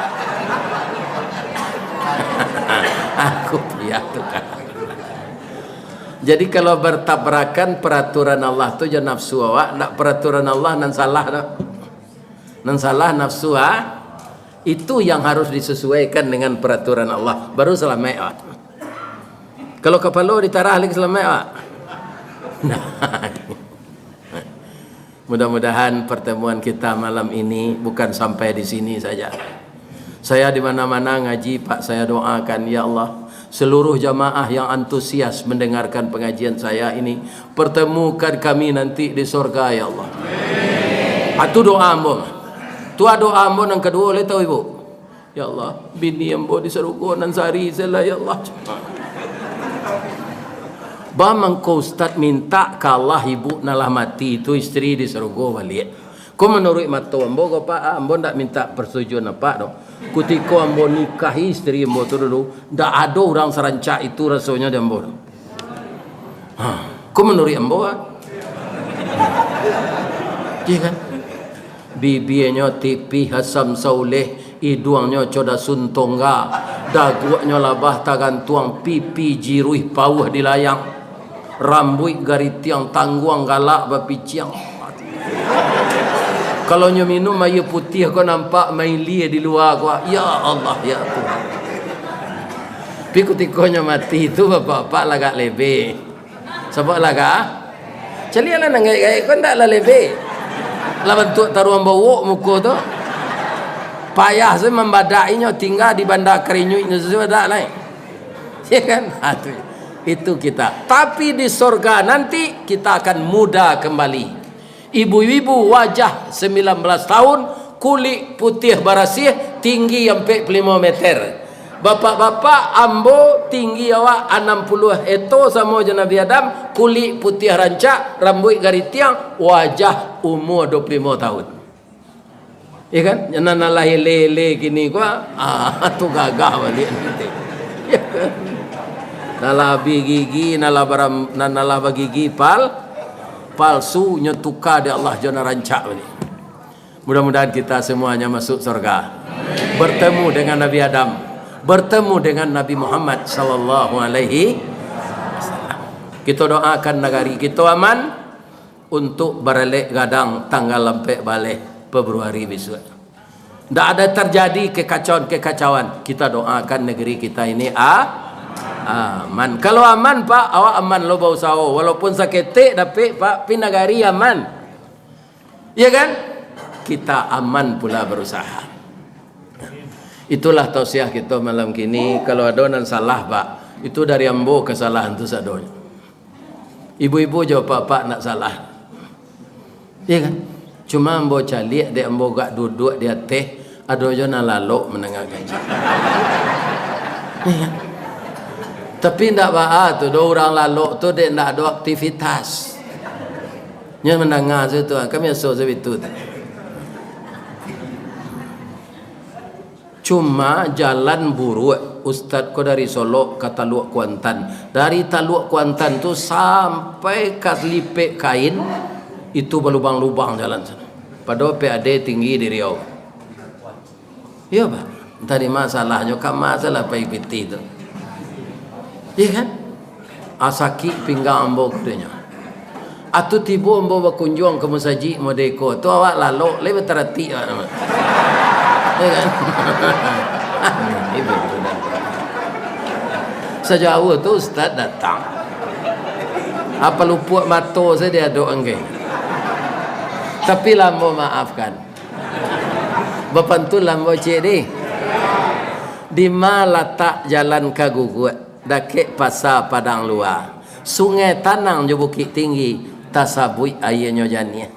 Ah, kupiah tuka. Jadi, kalau bertabrakan peraturan Allah tu jo nafsu awak, ndak peraturan Allah nan salah doh. Nan salah nafsu, ah. Itu yang harus disesuaikan dengan peraturan Allah, baru salamaik awak. Kalau kapalo ditarah lagi salamaik awak? Nah. Mudah-mudahan pertemuan kita malam ini bukan sampai di sini saja. Saya di mana-mana ngaji, Pak, saya doakan, ya Allah, seluruh jamaah yang antusias mendengarkan pengajian saya ini, pertemukan kami nanti di sorga, ya Allah. Ah, tu doa ambo. Tu doa ambo nan kaduo, lai tahu, Ibu? Ya Allah, bini ambo di sarugo nan sari se lah, ya Allah. Ba mangko ustaz minta ka Allah ibu nan lah mati tu isteri di sarugo baliak. Ko manuruik mato ambo ko, Pak, ambo ndak minta persetujuan Apak doh. Kutiko ambo nikahi isteri ambo tu dulu, ndak ado urang sarancak itu rasonyo di ambo tu. Ha, ko manuruik ambo, ah. Iya kan? Bibianyo tipih asam sauleh, iduangnyo co dasun tongga, daguaknyo labah tagantuang, pipi jiruih pauah di layang, rambuik garitiang tangguang galak bapiciang. Kalau nyo minum aia putiah ko nampak mailia di lua ko, ya Allah, ya Tuhan. Tapi kutiko nyo mati tu, bapak-bapak lagak lebeh. Sabab lagak, Caliaklah nan gaek-gaek ko, ndak lah lebek. Lah bantuak taruang bawok muko tu. Payah se mambadak inyo, tingga di banda karinyuik nyo se badak lai. Ya kan? Ha, tu. Itu kita. Tapi di sorga nanti, kita akan muda kembali. Ibu-ibu wajah sembilan belas tahun, kulik putiah barasiah, tinggi ampek puluah limo meter. Bapak-bapak, ambo tinggi awak anam puluah eto samo jo Nabi Adam, kulik putiah rancak, rambuik garitiang, wajah umua dua puluah limo tahun. Ya kan? Nan alah ele-ele kini ko, ah, tu gagah baliak nanti. Ya kan? Nan alah abih gigi, nan alah baram-, nan alah bagigi pal-, palsu, nyo tuka dek Allah jo nan rancak baliak. Mudah-mudahan kita semuanya masuk surga. Bertemu dengan Nabi Adam, bertemu dengan Nabi Muhammad sallallahu alaihi wasallam. Kita doakan nagari kita aman untuk baralek gadang tanggal ampek baleh Februari besok. Ndak ada terjadi kekacauan-kekacauan. Kita doakan negeri kita ini a-, aman. Kalau aman, Pak, awak aman lo bausaho. Walaupun saketek dapek, Pak, pi nagari aman. Ya kan? Kita aman pula berusaha. Itulah tausiah kita malam kini. Kalau ada nan salah, Pak, itu dari ambo kesalahan tu sadonyo. Ibu-ibu jo bapak-bapak ndak salah. Iya kan? Cuma ambo caliak, dek ambo gak duduak di ateh, ado jo nan lalok mandanga kaji. Iya kan? Tapi ndak baa tu doh, urang lalok tu dek ndak ado aktivitas. Nyo mandanga sajo tu, kan biaso sajo itu tu. Cuma jalan buruak, Ustad ko dari Solok ka Taluak Kuantan. Dari Taluak Kuantan tu sampai ka Lipek Kain, itu balubang-lubang jalan sana. Padahal P A D tinggi di Riau. Iyo, Pak. Entah di ma salahnyo, kama salah pai pitih tu. Iya kan? Ah, sakik pinggang ambo, katonyo. Atu tibo ambo bakunjuang ka musajik mode ko, tu awak lalok, lai bataratik awak nama. Ya kan? Sajauah tu ustaz datang. Apa lupuak mato sajo diadok angge. Tapi lah ambo maafkan. Bapantun lah ambo ciek deh. Di ma latak jalan ka Guguak? Dakek Pasa Padang Lua, Sungai Tanang jo Bukik Tinggi, tasabuik aianyo janiah.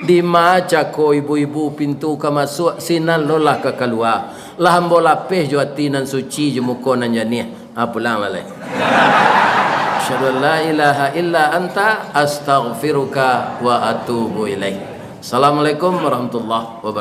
Di ma cako ibu-ibu pintu ka masuak, sinan lo lah ka kalua. Lah ambo lapeh jo ati nan suci, jo muko nan janiah. Ha, pulang lah lai. Asyhadu an la ilaha illa anta, astaghfiruka wa atubu ilaik. Assalamualaikum warahmatullahi wabarakatuh.